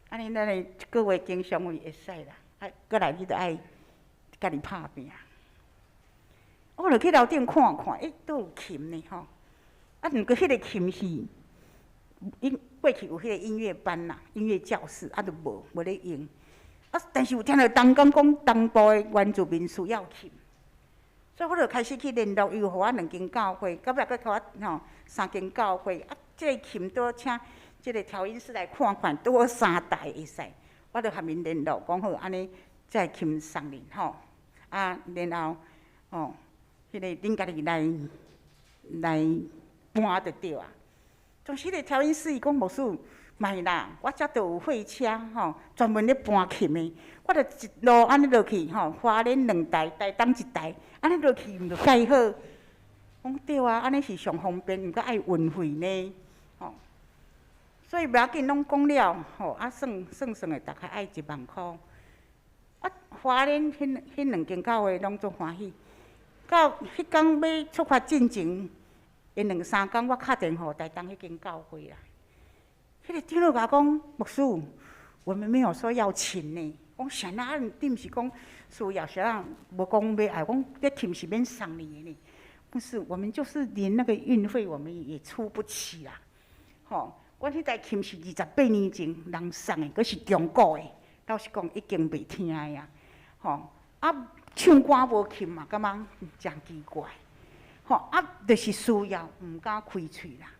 按呢，咱的一个月經常費會使啦。啊，閣來你著愛家己拍拚。我就去樓頂看看，欸，佗有琴呢吼。啊，毋過彼个琴是，𪜶過去有彼个音樂班啦，音樂教室，啊，就無咧用。啊，但是有聽著東講講東部的原住民需要琴，所以我就開始去聯絡，伊有予我兩間教會，到尾閣予我吼三間教會。啊，這个琴拄請這个調音師來看看，拄好三台會使，我就佮𪜶聯絡，講好按呢，這个琴送恁吼。啊，然後吼，彼个恁家己來來搬就對啊。總是彼个調音師伊講牧師，莫啦，我遮都有貨車吼，專門咧搬琴的，我就一路按呢落去吼，花蓮兩台，台東一台，按呢落去毋就蓋好。講對啊，按呢是上方便，毋過愛運費呢，吼。所以無要緊，攏講了，吼，啊算算算的，大概愛1萬箍。啊，花蓮彼兩間教會攏足歡喜。到彼工欲出發進前，的兩三工，我敲電話台東彼間教會啦。彼個長老共我講，牧師，我們沒有說要琴呢。講啥啊？你毋是講需要啥？無講欲愛，講這琴是免送你的呢。不是，我們就是連那個運費我們也出不起啦。吼，阮彼台琴是28年前人送的，閣是中古的，老實講已經袂聽的啊。吼，啊，唱歌無琴嘛，感覺誠奇怪。吼，啊，就是需要，毋敢開喙啦。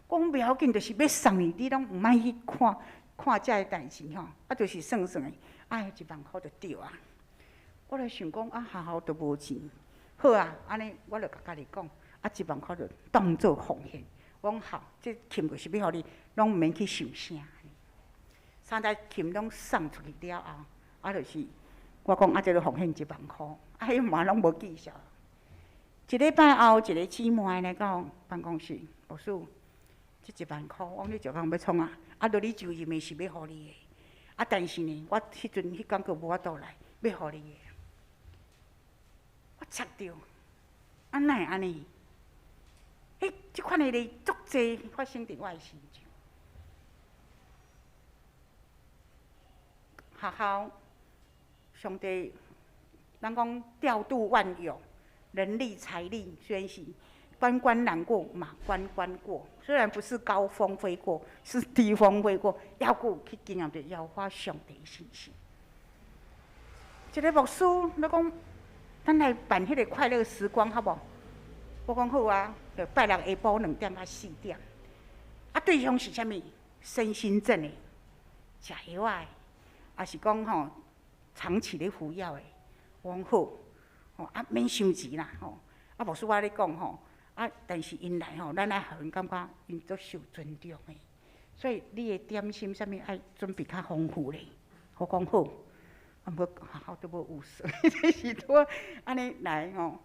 講袂要緊，就是欲送你，你攏毋愛去看看這个代誌吼。啊，就是算算的，啊，1萬箍就對啊。我咧想講，啊，學校都無錢，好啊，按呢我就共家己講，啊，一萬箍就當做奉獻。我講好，這琴就是欲予你，攏毋免去想啥。三台琴攏送出去了後，啊，就是我講啊，這个奉獻一萬箍，啊，彼嘛攏無記數。一禮拜後，一個姊妹來到辦公室，牧師，這一萬箍，我講你石工欲創啊？啊，著你就任的是欲予你的，啊，但是呢，我彼陣彼工閣無法度來，欲予你的。我插著，啊，哪會按呢？彼這款的例足濟發生佇我的身上。學校上帝，咱講調度萬有，人力財力，雖然是關關難過嘛，關關過。雖然不是高峰飛過，是低峰飛過，猶閣有去經驗著耶和華上帝信實。一個牧師，咧講，咱來辦彼個快樂時光，好無？我講好啊，就拜六下晡2點到4點。啊，對象是啥物？身心症的，食藥仔的，抑是講吼長期咧服藥的。我講好，吼啊免收錢啦，吼啊牧師我咧講吼。啊！但是𪜶來吼，咱愛予𪜶感覺𪜶足受尊重的，所以你的點心啥物愛準備較豐富咧。我講好，啊毋過學校都無預算，這是拄按呢來吼。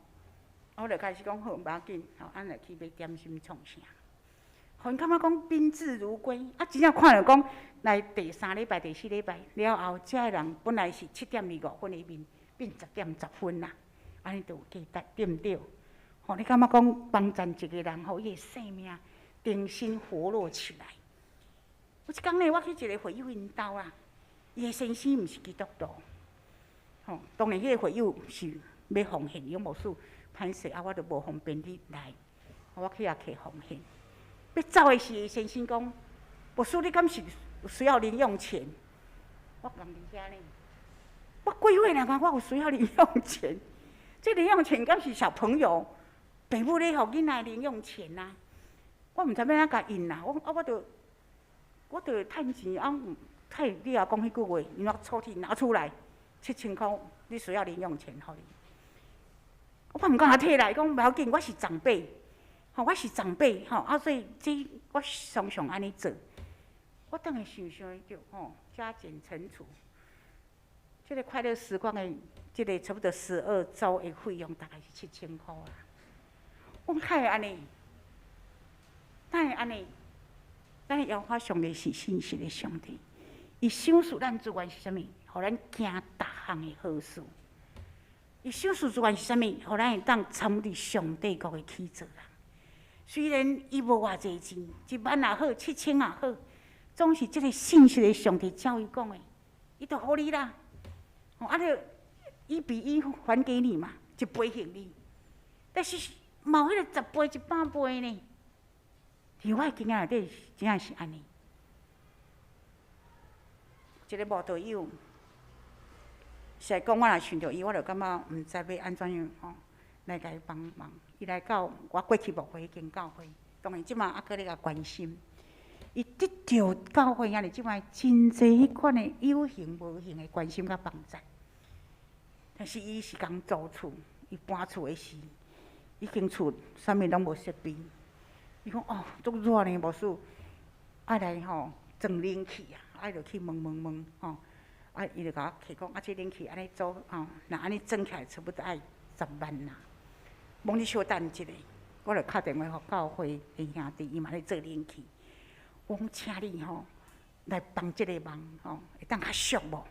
我就開始講好，無要緊，吼，按來去買點心創啥？予𪜶感覺講賓至如歸。啊，真正看著講來第三禮拜、第四禮拜了後，遮的人本來是7點25分的面，變10點10分啦，按呢就有價值，對毋對？吼，你感覺講幫贊一個人，予伊的生命重新活絡起來。有一工呢，我去一個會友𪜶兜啊，伊的先生毋是基督徒，吼，當然彼個會友是欲奉獻，伊講牧師歹勢啊，我都無方便你來，我去遐摕奉獻。欲走的時，先生講，牧師你敢是有需要零用錢？我佇遐呢，我幾歲人啊？我有需要零用錢？這零用錢敢是小朋友？爸母咧予囡仔零用錢啊，我毋知欲按怎共𪜶啦，我啊我著我著趁錢啊，太你也講彼句話，伊拿抽屜拿出來7000箍，你需要零用錢，予你。我毋敢摕來，伊講無要緊，我是長輩，吼，我是長輩，吼，啊，所以這我常常按呢做。我轉來想想著吼，加減乘除，這個快樂時光的這個差不多12週的費用大概是七千箍啦。我講哪會按呢？哪會按呢？咱耶和華上帝是信實的上帝，伊賞賜咱資源是啥物？予咱行逐項的好事。伊賞賜資源是啥物？予咱會當參與上帝國的起造啦。雖然伊無偌濟錢，1萬也好，7000也好，總是這個信實的上帝照伊講的，伊就予你啦。啊，就1比1還給你嘛，一倍還你。但是嘛有彼個10倍、100倍呢？佇我的經驗內底，真正是按呢。一個慕道友，實在講，我若想著伊，我就感覺毋知欲按怎樣吼來共伊幫忙。伊來到我過去牧會彼間教會，當然這馬猶閣咧共關心。伊得著教會遐爾這擺真濟彼款的有形無形的關心佮幫助。但是伊是共租厝，伊搬厝的時，彼間厝啥物攏無設備。伊講哦，足熱呢，牧師，愛來吼裝冷氣啊，愛落去問問問吼。啊，伊就共我提講，啊，這冷氣按呢做吼，若按呢裝起來，差不多愛10萬啦。罔你小等一下，我就敲電話予教會的兄弟，伊嘛咧做冷氣。我講請你吼來幫這個忙吼，會當較俗無？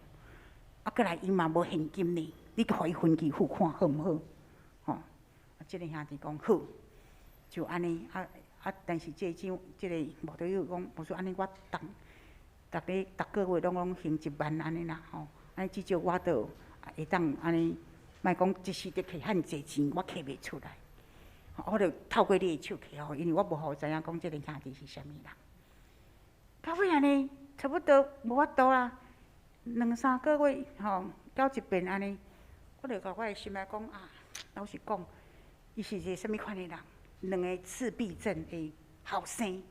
啊，閣來伊嘛無現金呢，你予伊分期付款好毋好？吼，啊，這个兄弟講好，就按呢啊啊！但是這個長，這个牧隊友講，無說按呢，我逐逐个逐个月攏攏還一萬按呢啦，吼，按呢至少我都會當按呢，莫講一時得摕遐濟錢，我摕袂出來。我就透過你的手摕予，因為我無予伊知影講這个兄弟是啥物人。到尾按呢，差不多無法度啦，兩三個月吼，攪一遍按呢，我就共我的心內講啊，老實講，伊是一個啥物款的人？兩个自閉症的後生，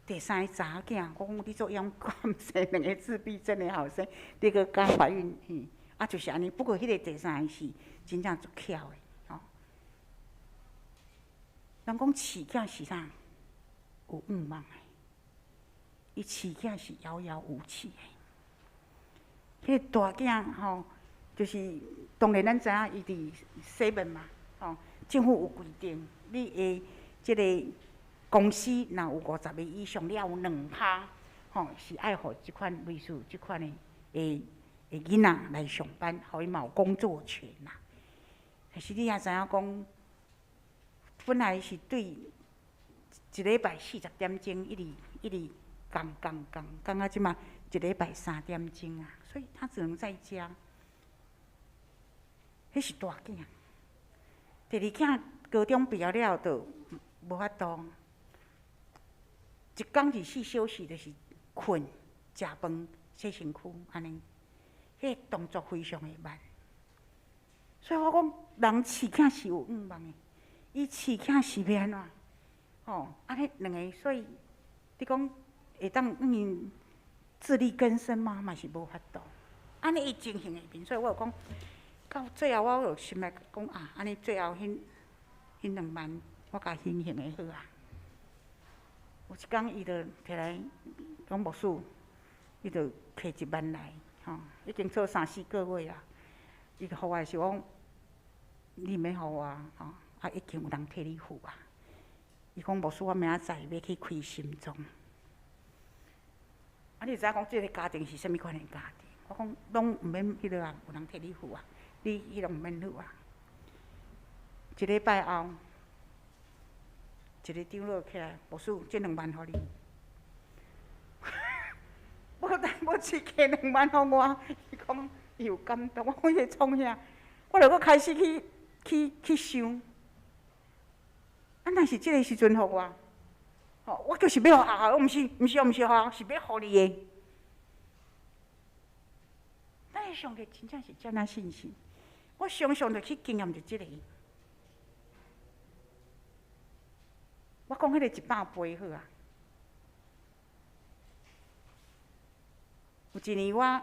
第三个查某囝，我講你做勇敢生兩个自閉症的後生，你閣敢懷孕？嘿，啊，就是按呢。不過彼个第三個是真正足巧的，吼。人講飼囝是啥？有願望的，伊飼囝是遙遙無期的。彼个大囝吼，就是當然咱知影伊佇西門嘛，吼，政府有規定，你的這个公司若有50个以上，你也有2%，吼，是愛予這款類似這款的的的囡仔來上班，予伊嘛有工作權啦。但是你也知影講，本來是對一禮拜40點鐘，一直一直降降降降到這馬一禮拜3點鐘啊，所以他只能在家。彼是大囝，第二囝高中畢業了就無法度，一工24小時就是睏、食飯、洗身軀，按呢，彼个動作非常的慢。所以我講，人飼囝是有願望的，伊飼囝是欲按怎？吼，按呢兩个，所以你講會當嗯自力更生嗎？嘛是無法度。按呢伊情形會變，所以我就講，到最後我就心內講啊，按呢最後彼彼2萬，我共還還的好啊。有一工伊就提來講牧師，伊就摕1萬來，吼，已經做三四個月啊。伊就予我的時講，你毋免予我，吼，啊已經有人替你付啊。伊講牧師，我明仔載欲去開心臟。啊，你知影講這个家庭是啥物款的家庭？我講攏毋免彼落啊，有人替你付啊，你彼攏毋免付啊。一禮拜後，一个長老起來，牧師，這兩萬予你。無無一摕兩萬予我，伊講伊有感動，我講伊會創啥？我就閣開始去去去想，啊，若是這个時陣予我，吼，我就是欲予學校，我毋是毋是毋是學校，是欲予你的。咱的上帝真正是遮爾信實，我常常就去經驗著這个。我講彼个100倍好啊！有一年我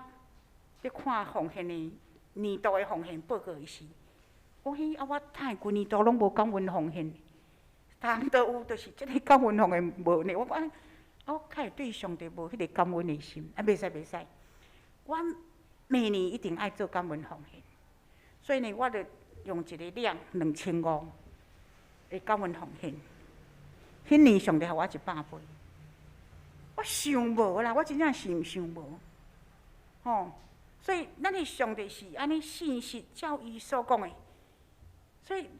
咧看奉獻的年度的奉獻報告的時，我講啊，我趁規年度攏無感恩奉獻，逐項都有，就是這个感恩奉獻無呢。我講啊，我較會對上帝無彼个感恩的心，啊，袂使袂使，我每年一定愛做感恩奉獻，所以呢，我就用一个量2500的感恩奉獻。彼年上帝予我100倍，我想無啦，我真正想想無，吼！所以咱的上帝是按呢信實，照伊所講的，所以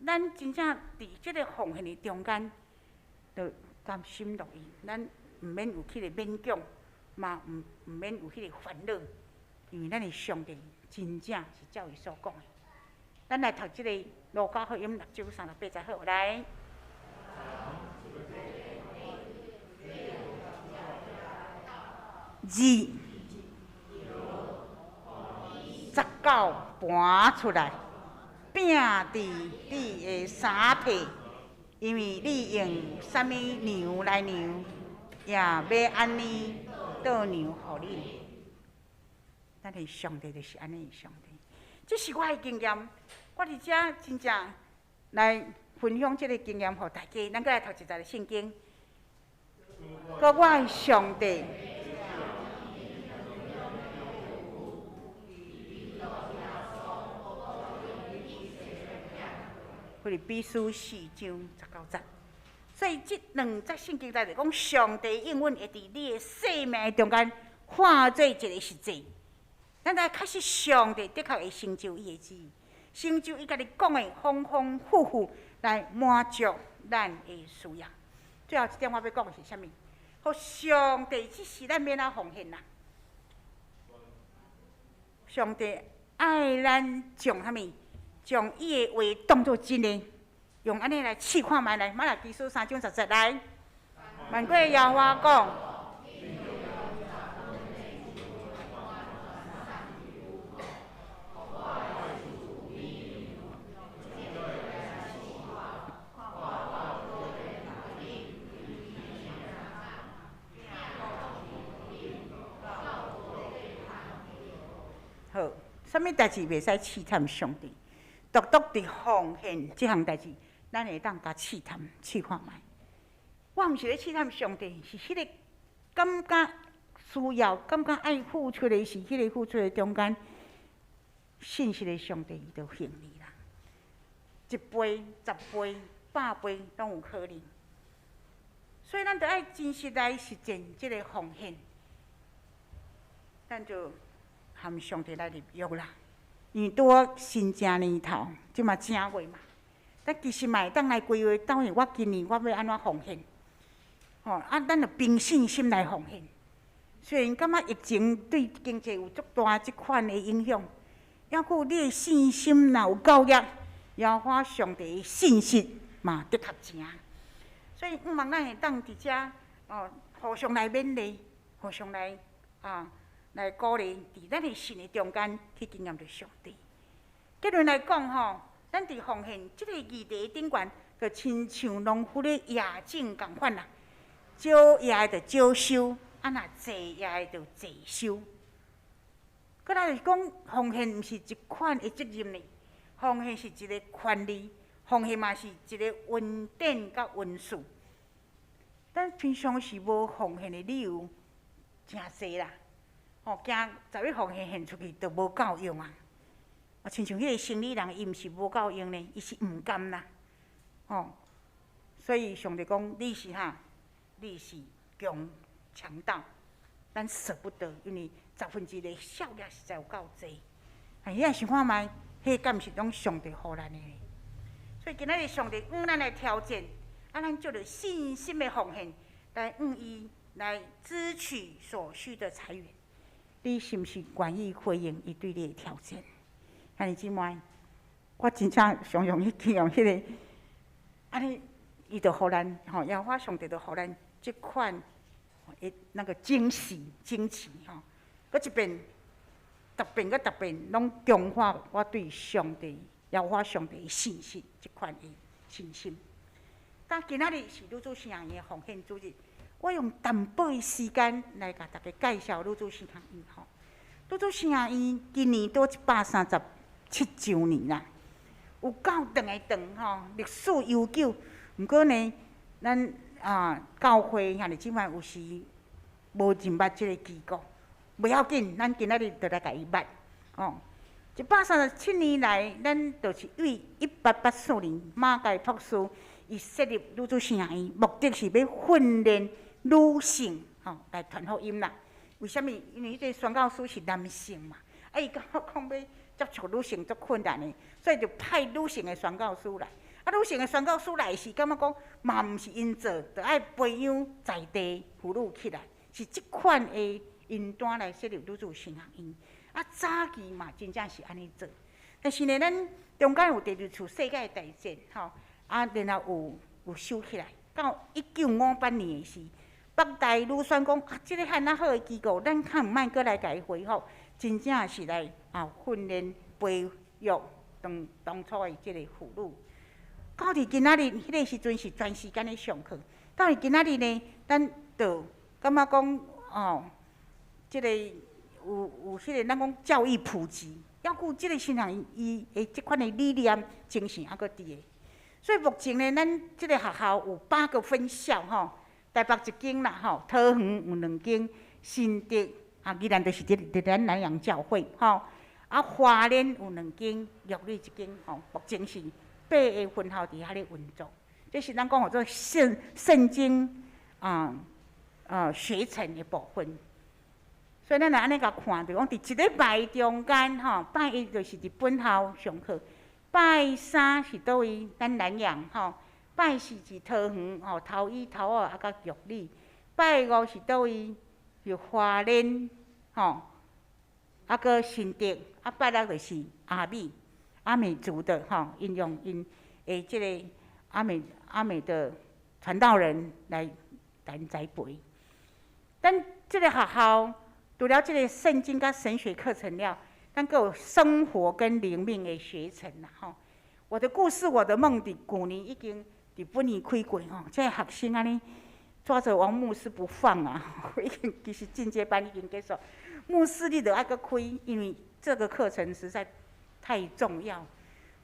咱真正佇這个奉獻的中間，就甘心樂意，咱毋免有彼个勉強，嘛毋毋免有彼个煩惱，因為咱的上帝真正是照伊所講的。咱來讀這个路加福音6章38節，好來。29盤出來，摒佇你的衫體，因為你用啥物量來量，也欲按呢倒量予你。咱的上帝就是按呢的上帝，這是我的經驗。我佇遮真正來分享這个經驗予大家。咱閣來讀一節聖經。閣我的上帝。腓立比書4章19節，所以這兩節聖經內底講，上帝應允會佇你的生命中間化做一个實際。咱來確實上帝的確會成就伊的旨意，成就伊家己講的豐豐富富來滿足咱的需要。最後一點我欲講的是啥物？予上帝這時咱欲按怎奉獻啦？上帝愛咱將啥物？將伊的話當做真的，用按呢來試看覓來。瑪拉基書三章十節來，萬軍耶和華講。好，啥物代志袂使試探上帝？獨獨佇奉獻這項代誌，咱會當共試探試看覓。我毋是咧試探上帝，是彼个感覺需要、感覺愛付出的是彼个付出的中間，信實的上帝伊就還你啦。一倍、十倍、百倍攏有可能。所以咱著愛真實來實踐這个奉獻，咱就含上帝來立約啦。因為拄好新正年頭，這馬正月嘛，咱其實嘛會當來規劃，到底我今年我欲按怎奉獻？吼啊，咱就憑信心來奉獻。雖然感覺疫情對經濟有足大這款的影響，猶閣你的信心若有夠額，耶和華上帝的信實嘛的確誠。所以，向望咱會當佇遮哦，互相來勉勵，互相來啊。來鼓勵，佇咱的信的中間去經驗著上帝。結論來講吼，咱佇奉獻這個議題頂懸，就親像農夫咧掖種仝款啦，少掖的就少收，啊若濟掖的就濟收。閣來就是講，奉獻毋是一款的責任呢，奉獻是一个權利，奉獻嘛是一个恩典佮恩賜。咱平常時無奉獻的理由誠濟啦。吼，驚十一奉獻獻出去就無夠用啊！啊，親像彼个生理人，伊毋是無夠用呢，伊是毋甘啦。吼，所以上帝講，你是啥？你是強強盜，咱捨不得，因為十分之一的效益實在有夠濟。啊，你仔想看覓，彼敢毋是攏上帝予咱的？所以今仔日上帝向咱來挑戰，啊，咱藉著信心的奉獻來向伊來支取所需的財源。你是毋是願意回應伊對你的挑戰？兄弟姊妹，我真正常常去經驗彼个，按呢，伊就予咱吼，耶和華上帝就予咱這款的那個驚喜驚奇吼，閣一遍，逐遍閣逐遍，攏強化我對上帝、耶和華上帝的信心，這款的信心。但今仔日是女子神學院的奉獻主日。我用淡薄的時間來共大家介紹女子神學院吼。女子神學院今年拄137週年啦，有夠長的長吼，歷史悠久。毋過呢，咱啊教會兄弟姊妹有時無認捌這個機構，袂要緊，咱今仔日就來共伊捌吼。137年來，咱就是對1884年馬偕博士伊設立女子神學院，目的是欲訓練女性吼來傳福音啦。為啥物？因為彼个宣教師是男性嘛，啊，伊感覺講欲接觸女性足困難的，所以就派女性的宣教師來。啊，女性的宣教師來是感覺講嘛，毋是𪜶做，著愛培養在地婦女起來，是這款的因單來設立女子神學院。啊，早期嘛真正是按呢做，但是呢，咱中間有第二次世界大戰吼，啊，然後有收起來。到1958年的時，北大女宣講啊，這个遐爾好的機構，咱較毋愛閣來共伊恢復，真正是來啊訓練培育當當初的這个婦女。到佇今仔日，彼个時陣是全時間咧上課。到佇今仔日呢，咱就感覺講哦，這个有彼个咱講教育普及，猶閣這个神學院伊的這款的理念精神猶閣佇的。所以目前呢，咱這个學校有八個分校吼，台北一間啦吼，桃園有兩間，新竹啊，宜蘭就是佇佇咱南洋教會吼，啊花蓮有兩間，玉里一間吼，目前是八个分校佇遐咧運作。這是咱講號做聖聖經啊學程的部分。所以咱來按呢共看，就講佇一禮拜中間吼，拜一就是佇本校上課，拜三是佗位？咱南陽吼，拜四是桃園吼，頭一、頭二啊，佮玉里，拜五是佗位？是花蓮吼，啊，閣新竹，啊，拜六就是阿美，阿美族的吼，𪜶用𪜶的這个阿美的傳道人來來栽培。咱這个學校除了這个聖經佮神學課程了，咱閣有生活跟靈命的學程啦吼。我的故事，我的夢，佇舊年已經佇本院開過吼，這个學生按呢抓著王牧師不放啊！已經其實進階班已經結束，牧師你著愛閣開，因為這個課程實在太重要，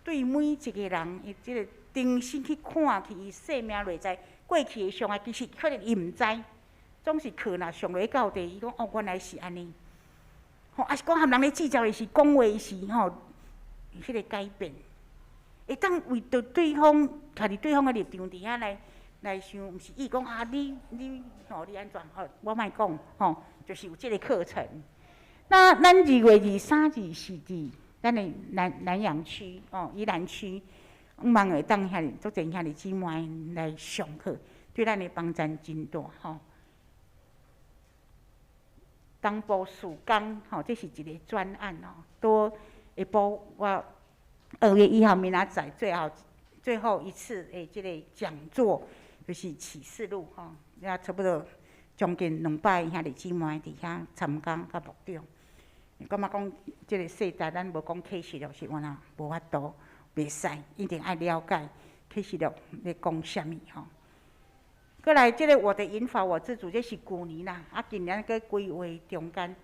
對每一個人，伊這个重新去看去伊生命內在過去的傷害，其實可能伊毋知，總是課若上落到底，伊講哦，原來是按呢。吼，啊是講和人咧計較的是講話時吼，彼个改變，會當為著對方，徛佇對方的立場佇遐來想，毋是伊講啊，你吼你按怎吼，我莫講吼，就是有這个課程。那咱2月23、24佇咱的南陽區哦，宜蘭區，望會當遐爾足濟兄弟姊妹來上課，對咱的幫助真大吼。東部事工吼，這是一个專案哦。拄下晡我2月1號明仔載最後一次的這个講座，就是啟示錄吼，也差不多將近200兄弟姊妹佇遐參加佮牧長。感覺講這个世代，咱無講啟示錄是原來無法度，袂使，一定愛了解啟示錄咧講啥物吼。過來，這个我的銀髮我自主，這是舊年啦，啊，今年閣規劃中間，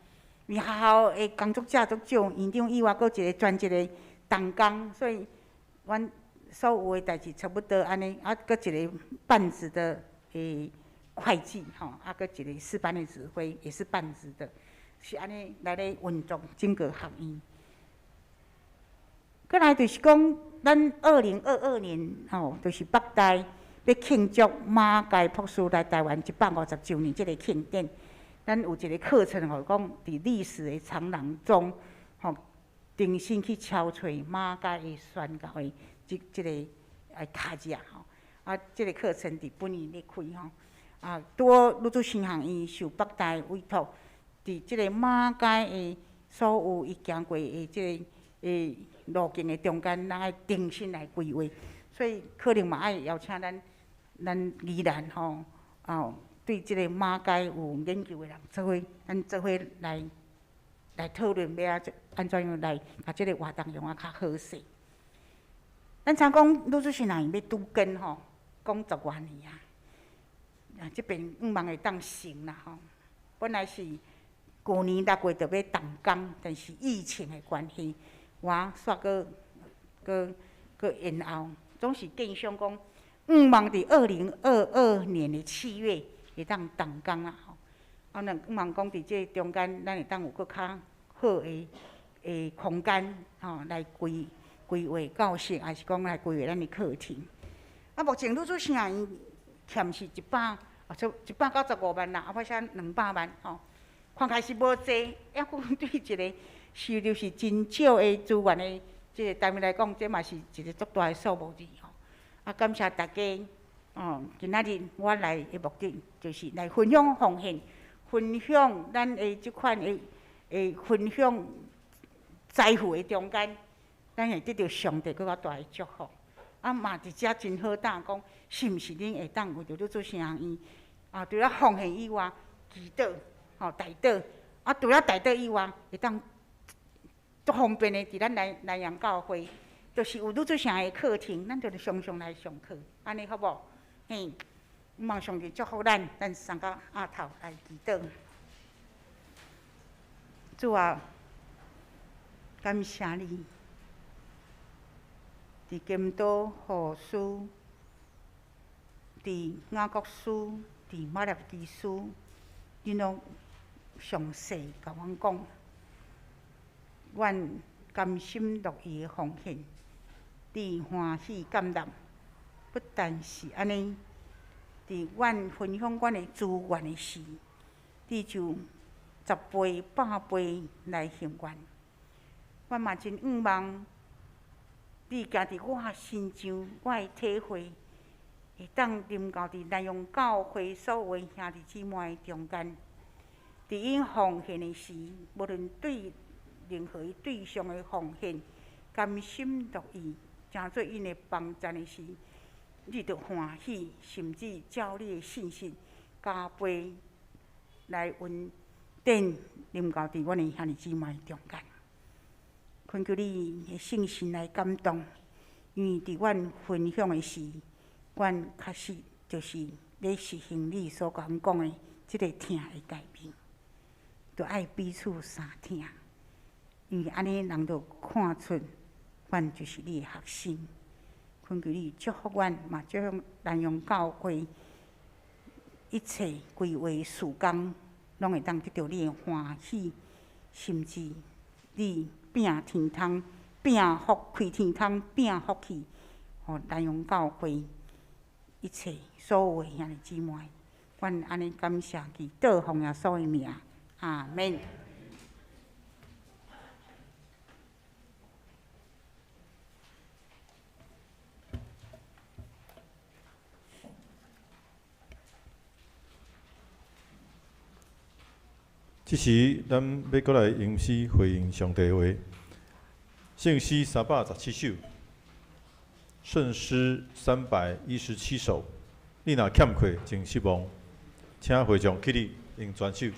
因為學校的工作者足少，院長以外，閣一个專職的同工，所以阮所有的代誌差不多按呢，啊，閣一個半職的會計吼，啊，閣一個四班的指揮也是半職的，是按呢來咧運作整個學院。過來就是講，咱2022年吼，就是北大欲慶祝馬偕博士來台灣150週年這個慶典，咱有一個課程吼，講佇歷史的長廊中，吼，重新去敲揣馬偕的宣教的這個跤跡吼，啊，這個課程佇本院咧開吼，啊，拄好女子神學院受北大委託，佇這個馬偕的所有伊行過的這个路徑的中間，咱愛重新來規劃，所以可能嘛愛邀請咱宜蘭吼，哦，對這個馬偕有研究的人做伙，咱做伙來討論欲按怎樣來共這个活動用啊較好勢。咱聽講女子神學院欲拄根吼，講十外年啊，啊，這邊向望會當成啦吼。本來是舊年6月就欲動工，但是疫情的關係，我煞閣延後，總是建想講，向望佇2022年的7月會當動工啦吼。啊，若向望講佇這中間，咱會當有閣較好的空間吼，來規劃教室，還是講來規劃咱的課程。啊，目前女子神學院欠是一百，啊，差195萬啦，啊，歹勢200萬吼。看起來是無濟，抑閣對一个收入是真少的資源的這个單位來講，這嘛是一个足大的數目字吼。啊，感謝大家，哦，今仔日我來的目的就是來分享奉獻，分享咱的這款的分享財富的中間，咱會得著上帝閣較大的祝福。啊，嘛佇遮真好膽講，是毋是恁會當為著女子神學院，啊，除了奉獻以外，祈禱，吼，代禱，啊，除了代禱以外，會當足方便的，佇咱南陽教會，就是有女子神學的課程，咱就常常來上課，按呢好無？嘿，望上帝祝福咱，咱三個阿頭來祈禱。主啊，感謝你，佇金多後書、佇雅各書、佇瑪拉基書，恁攏詳細共阮講，阮甘心樂意的奉獻，你歡喜感納。不但是按呢，佇阮分享阮的資源的時，你就10倍、100倍來還願。阮嘛真向望，你行佇我身上，我的體會，會當臨到佇南陽教會所有的兄弟姊妹中間，佇𪜶奉獻的時，無論對任何對象的奉獻，甘心樂意，成做𪜶的幫贊的時，你就歡喜，甚至照你的信實加倍來恩典臨到佇阮的兄弟姊妹中間。懇求你的聖神來感動，因為佇阮分享的時，阮確實就是咧實行你所共阮講的這个疼的誡命，著愛彼此相疼，因為按呢人就看出阮就是你的學生。懇求你祝福阮，嘛祝福南陽教會一切規劃事工，攏會當得著你的歡喜，甚至你摒天窗，摒福開天窗，摒福氣，予南陽教會一切所有的兄弟姊妹，阮按呢感謝祈禱，奉耶穌的名，阿們。這時，咱欲閣來吟詩回應上帝話。聖詩317首，聖詩317首。你若欠缺，真失望，請會眾起立，用全首。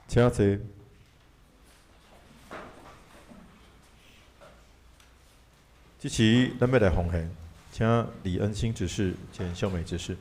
請坐。這時，咱欲來奉獻，請李恩星執事、簡秀美執事。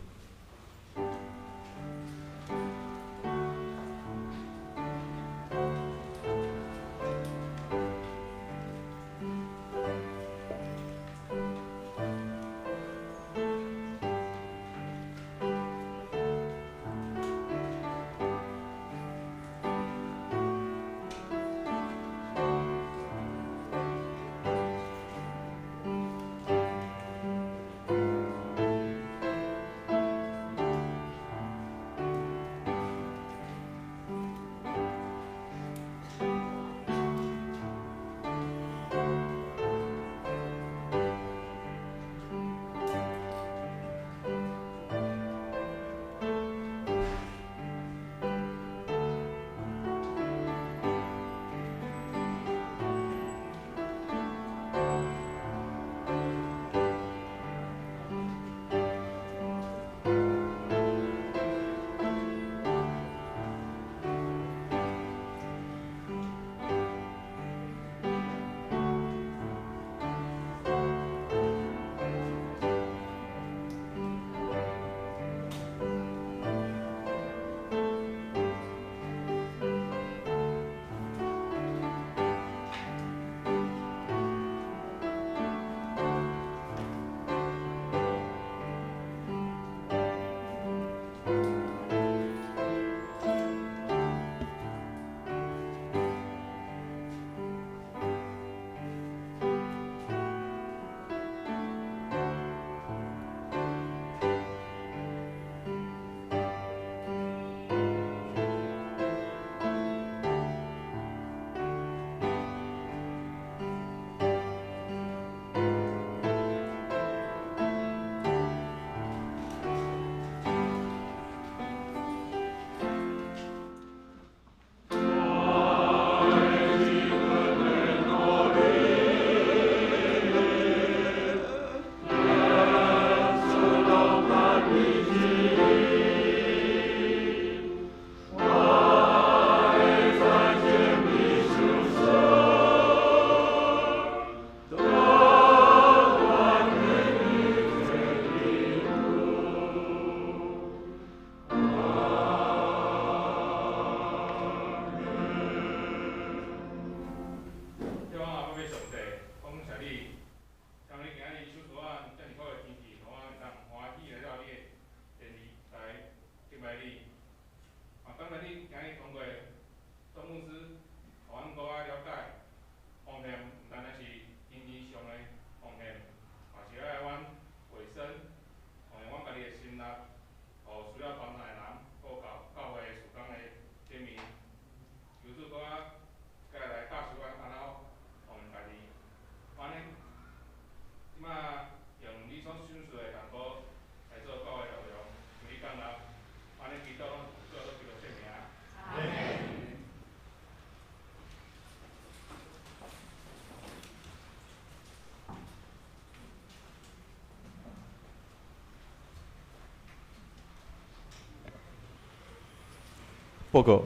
報告。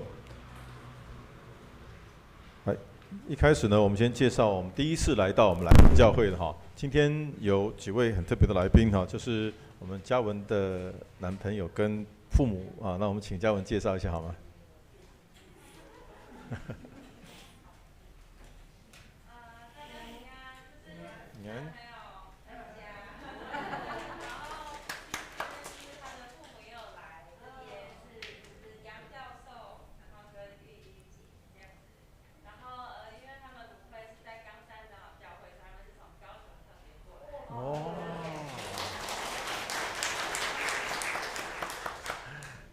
來，一開始呢，我們先介紹我們第一次來到我們蘭陽教會的哈。今天有幾位很特別的來賓哈，就是我們嘉文的男朋友跟父母啊。那我們請嘉文介紹一下好嗎？平安。哦，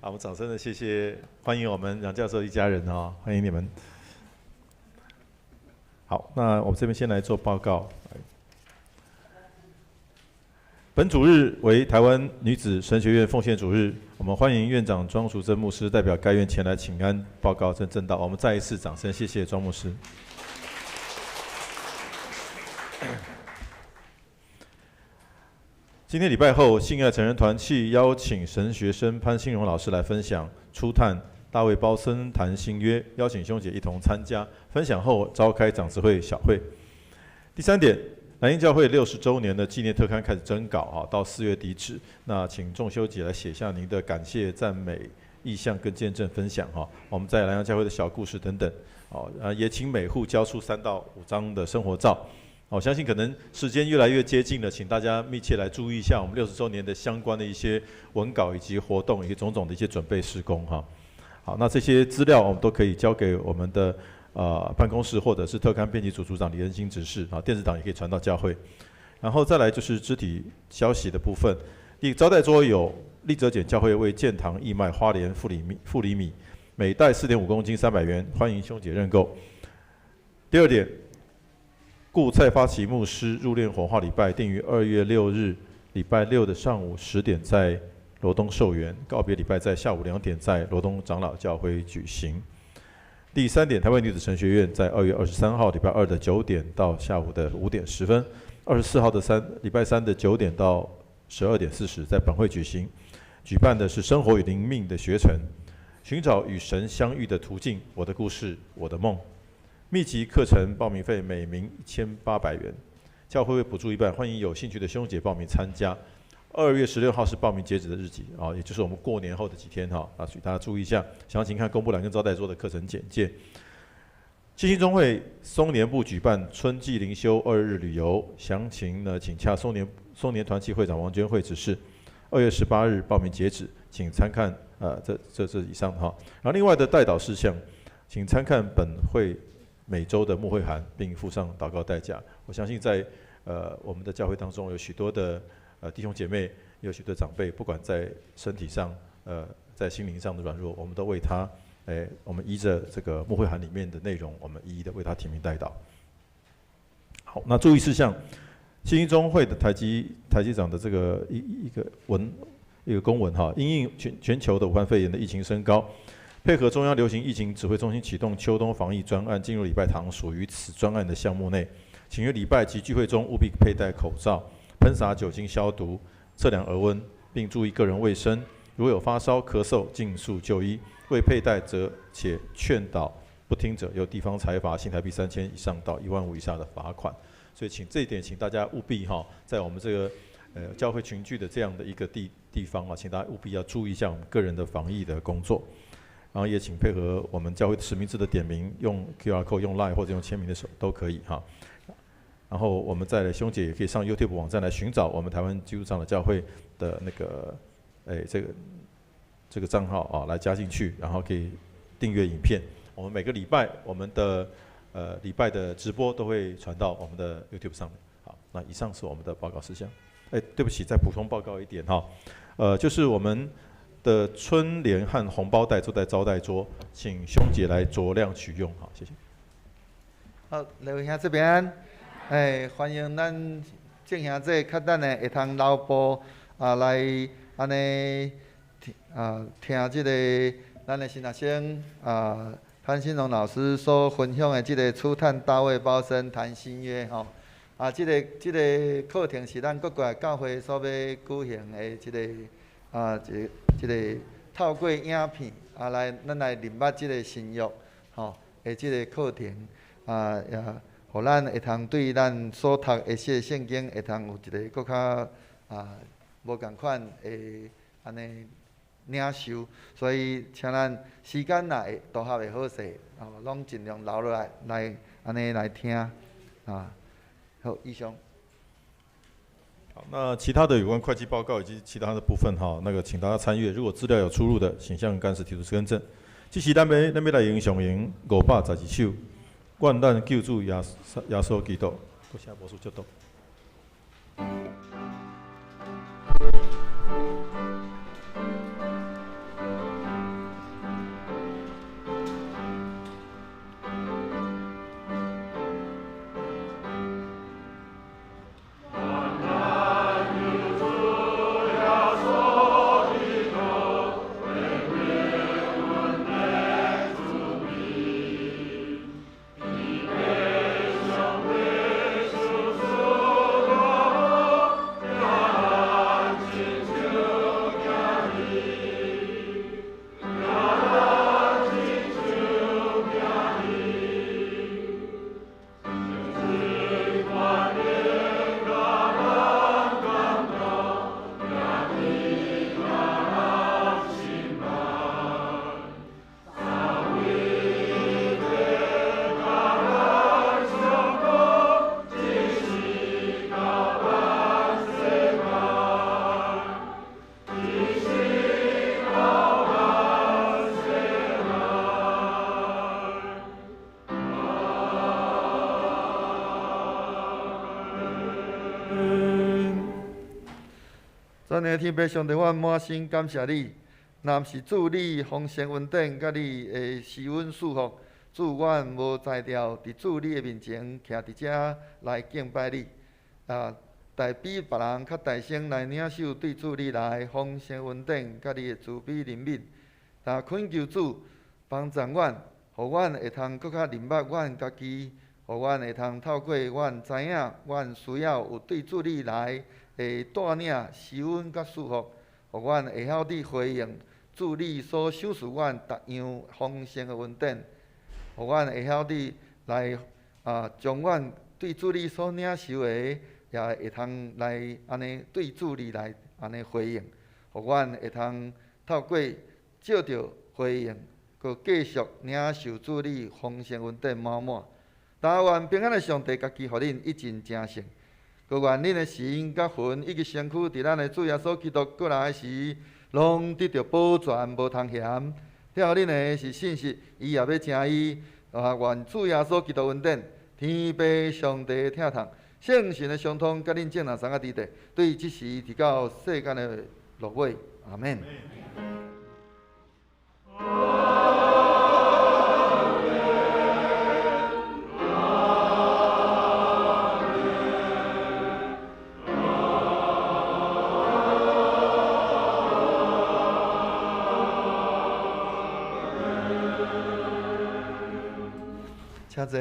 好，我們掌聲的謝謝，歡迎我們楊教授一家人哦，歡迎你們。好，那我們這邊先來做報告。本主日為台灣女子神學院奉獻主日，我們歡迎院長莊淑珍牧師代表該院前來請安報告真證道。我們再一次掌聲，謝謝莊牧師。今天禮拜後，信愛成人團契邀請神學生潘興榮老師來分享初探大衛鮑森談新約，邀請兄姐一同參加。分享後召開長執會小會。第三點，南英教會60週年的紀念特刊開始徵稿啊，到4月底止。那請眾修姐來寫下您的感謝、讚美、意向跟見證分享哈。我們在南洋教會的小故事等等，哦，也請每戶交出3到5張的生活照。我相信可能時間越來越接近了，請大家密切來注意一下我們60週年的相關的一些文稿以及活動以及種種的一些準備施工哈。好，那這些資料我們都可以交給我們的辦公室或者是特刊編輯組組長李恩興執事啊，電子檔也可以傳到教會。然後再來就是肢體消息的部分，第招待桌有立澤簡教會為建堂義賣花蓮富里米，每袋4.5公斤300元，歡迎兄姐認購。第二點，顧蔡發奇牧師入殮火化禮拜定於2月6日禮拜六的上午10點在羅東壽園，告別禮拜在下午2點在羅東長老教會舉行。第三點，台灣女子神學院在2月23號禮拜二的9點到下午的5點10分，24號的禮拜三的9點到12點40在本會舉行，舉辦的是生活與靈命的學程，尋找與神相遇的途徑。我的故事，我的夢。密集課程報名費每名1800元，教會會補助一半，歡迎有興趣的兄姐報名參加。2月16號是報名截止的日期啊，也就是我們過年後的幾天哈啊，所以大家注意一下，詳情看公布欄跟招待桌的課程簡介。信心中會松年部舉辦春季靈修2日旅遊，詳情呢請洽松年團契會長王娟惠指示。2月18日報名截止，請參看這以上哈。然後另外的代禱事項，請參看本會每週的牧會函，並附上禱告代價。我相信在我們的教會當中，有許多的弟兄姐妹，有許多長輩，不管在身體上、在心靈上的軟弱，我們都為他，我們依着這個牧會函裡面的內容，我們一一的為他提名代禱。好，那注意事項，信心中會的台積長的這個一個公文哈，因應全球的武漢肺炎的疫情升高，配合中央流行疫情指揮中心啟動秋冬防疫專案，進入禮拜堂屬於此專案的項目內，請於禮拜及聚會中務必佩戴口罩、噴灑酒精消毒、測量額溫，並注意個人衛生。如有發燒、咳嗽，盡速就醫。未佩戴者且勸導不聽者，由地方裁罰新台幣3000以上到1.5萬以下的罰款。所以，請這一點，請大家務必哈，在我們這個教會群聚的這樣的一個地方啊，請大家務必要注意一下我們個人的防疫的工作。然後也請配合我們教會實名制的點名，用 QR code、用 Line 或者用簽名的手都可以哈。然後我們再來兄姐也可以上 YouTube 網站來尋找我們台灣基督長老教會的那個，這個賬號啊，來加進去，然後可以訂閱影片。我們每個禮拜我們的禮拜的直播都會傳到我們的 YouTube 上面。好，那以上是我們的報告事項。對不起，再補充報告一點哈，就是我們的春聯和紅包袋都在招待桌，請兄姐來酌量取用。好，謝謝。好，劉兄這邊，歡迎咱眾兄弟較等下會通留步啊來按呢啊聽這個咱的神學生啊潘新榮老師所分享的這個初探大衛鮑森談新約吼。啊，這個課程是咱各國教會所欲舉行的這個啊，這個透過影片啊。啊来，咱来认捌这个新约吼的这个课程啊，也予咱会通对咱所读的这个圣经会通有一个阁较啊无仝款的按呢领受，所以请咱时间若会都合会好势，吼，拢尽量留落来来按呢来听啊。好，以上。好，那其他的有关会计报告以及其他的部分哈，那个请大家参阅。如果资料有出入的，请向干事提出更正。这时咱欲咱欲来用上咏512首，愿咱救主耶耶稣基督，多谢牧师祝祷。咱的天父上帝，我满心感谢你。若毋是主你丰盛恩典，佮你的施恩赐福，主，阮无才调伫主你的面前徛伫遮来敬拜你。啊，代比别人较大声来领受对主你来丰盛恩典，佮你的慈悲怜悯。但恳求主帮助阮，予阮会通阁较认捌阮家己，予阮会通透过阮知影，阮需要有对主你来的带领、施恩佮赐福，予阮会晓伫回应主你所赏赐阮逐样丰盛的恩典，予阮会晓伫来啊，将阮对主你所领受的，也会通来按呢对主你来按呢回应，予阮会通透过借著回应，阁继续领受主你丰盛恩典满满。但愿平安的上帝家己予恁一尽成圣。阁愿恁的神佮魂以及身躯，伫咱的主耶稣基督阁来时，拢得著保全，无通嫌。疼恁的是信实，伊也欲成伊。啊，愿主耶稣基督恩典、天父上帝的疼痛、圣神的相通，佮恁众人三个伫地，对这时直到世间的落尾。阿们。请坐。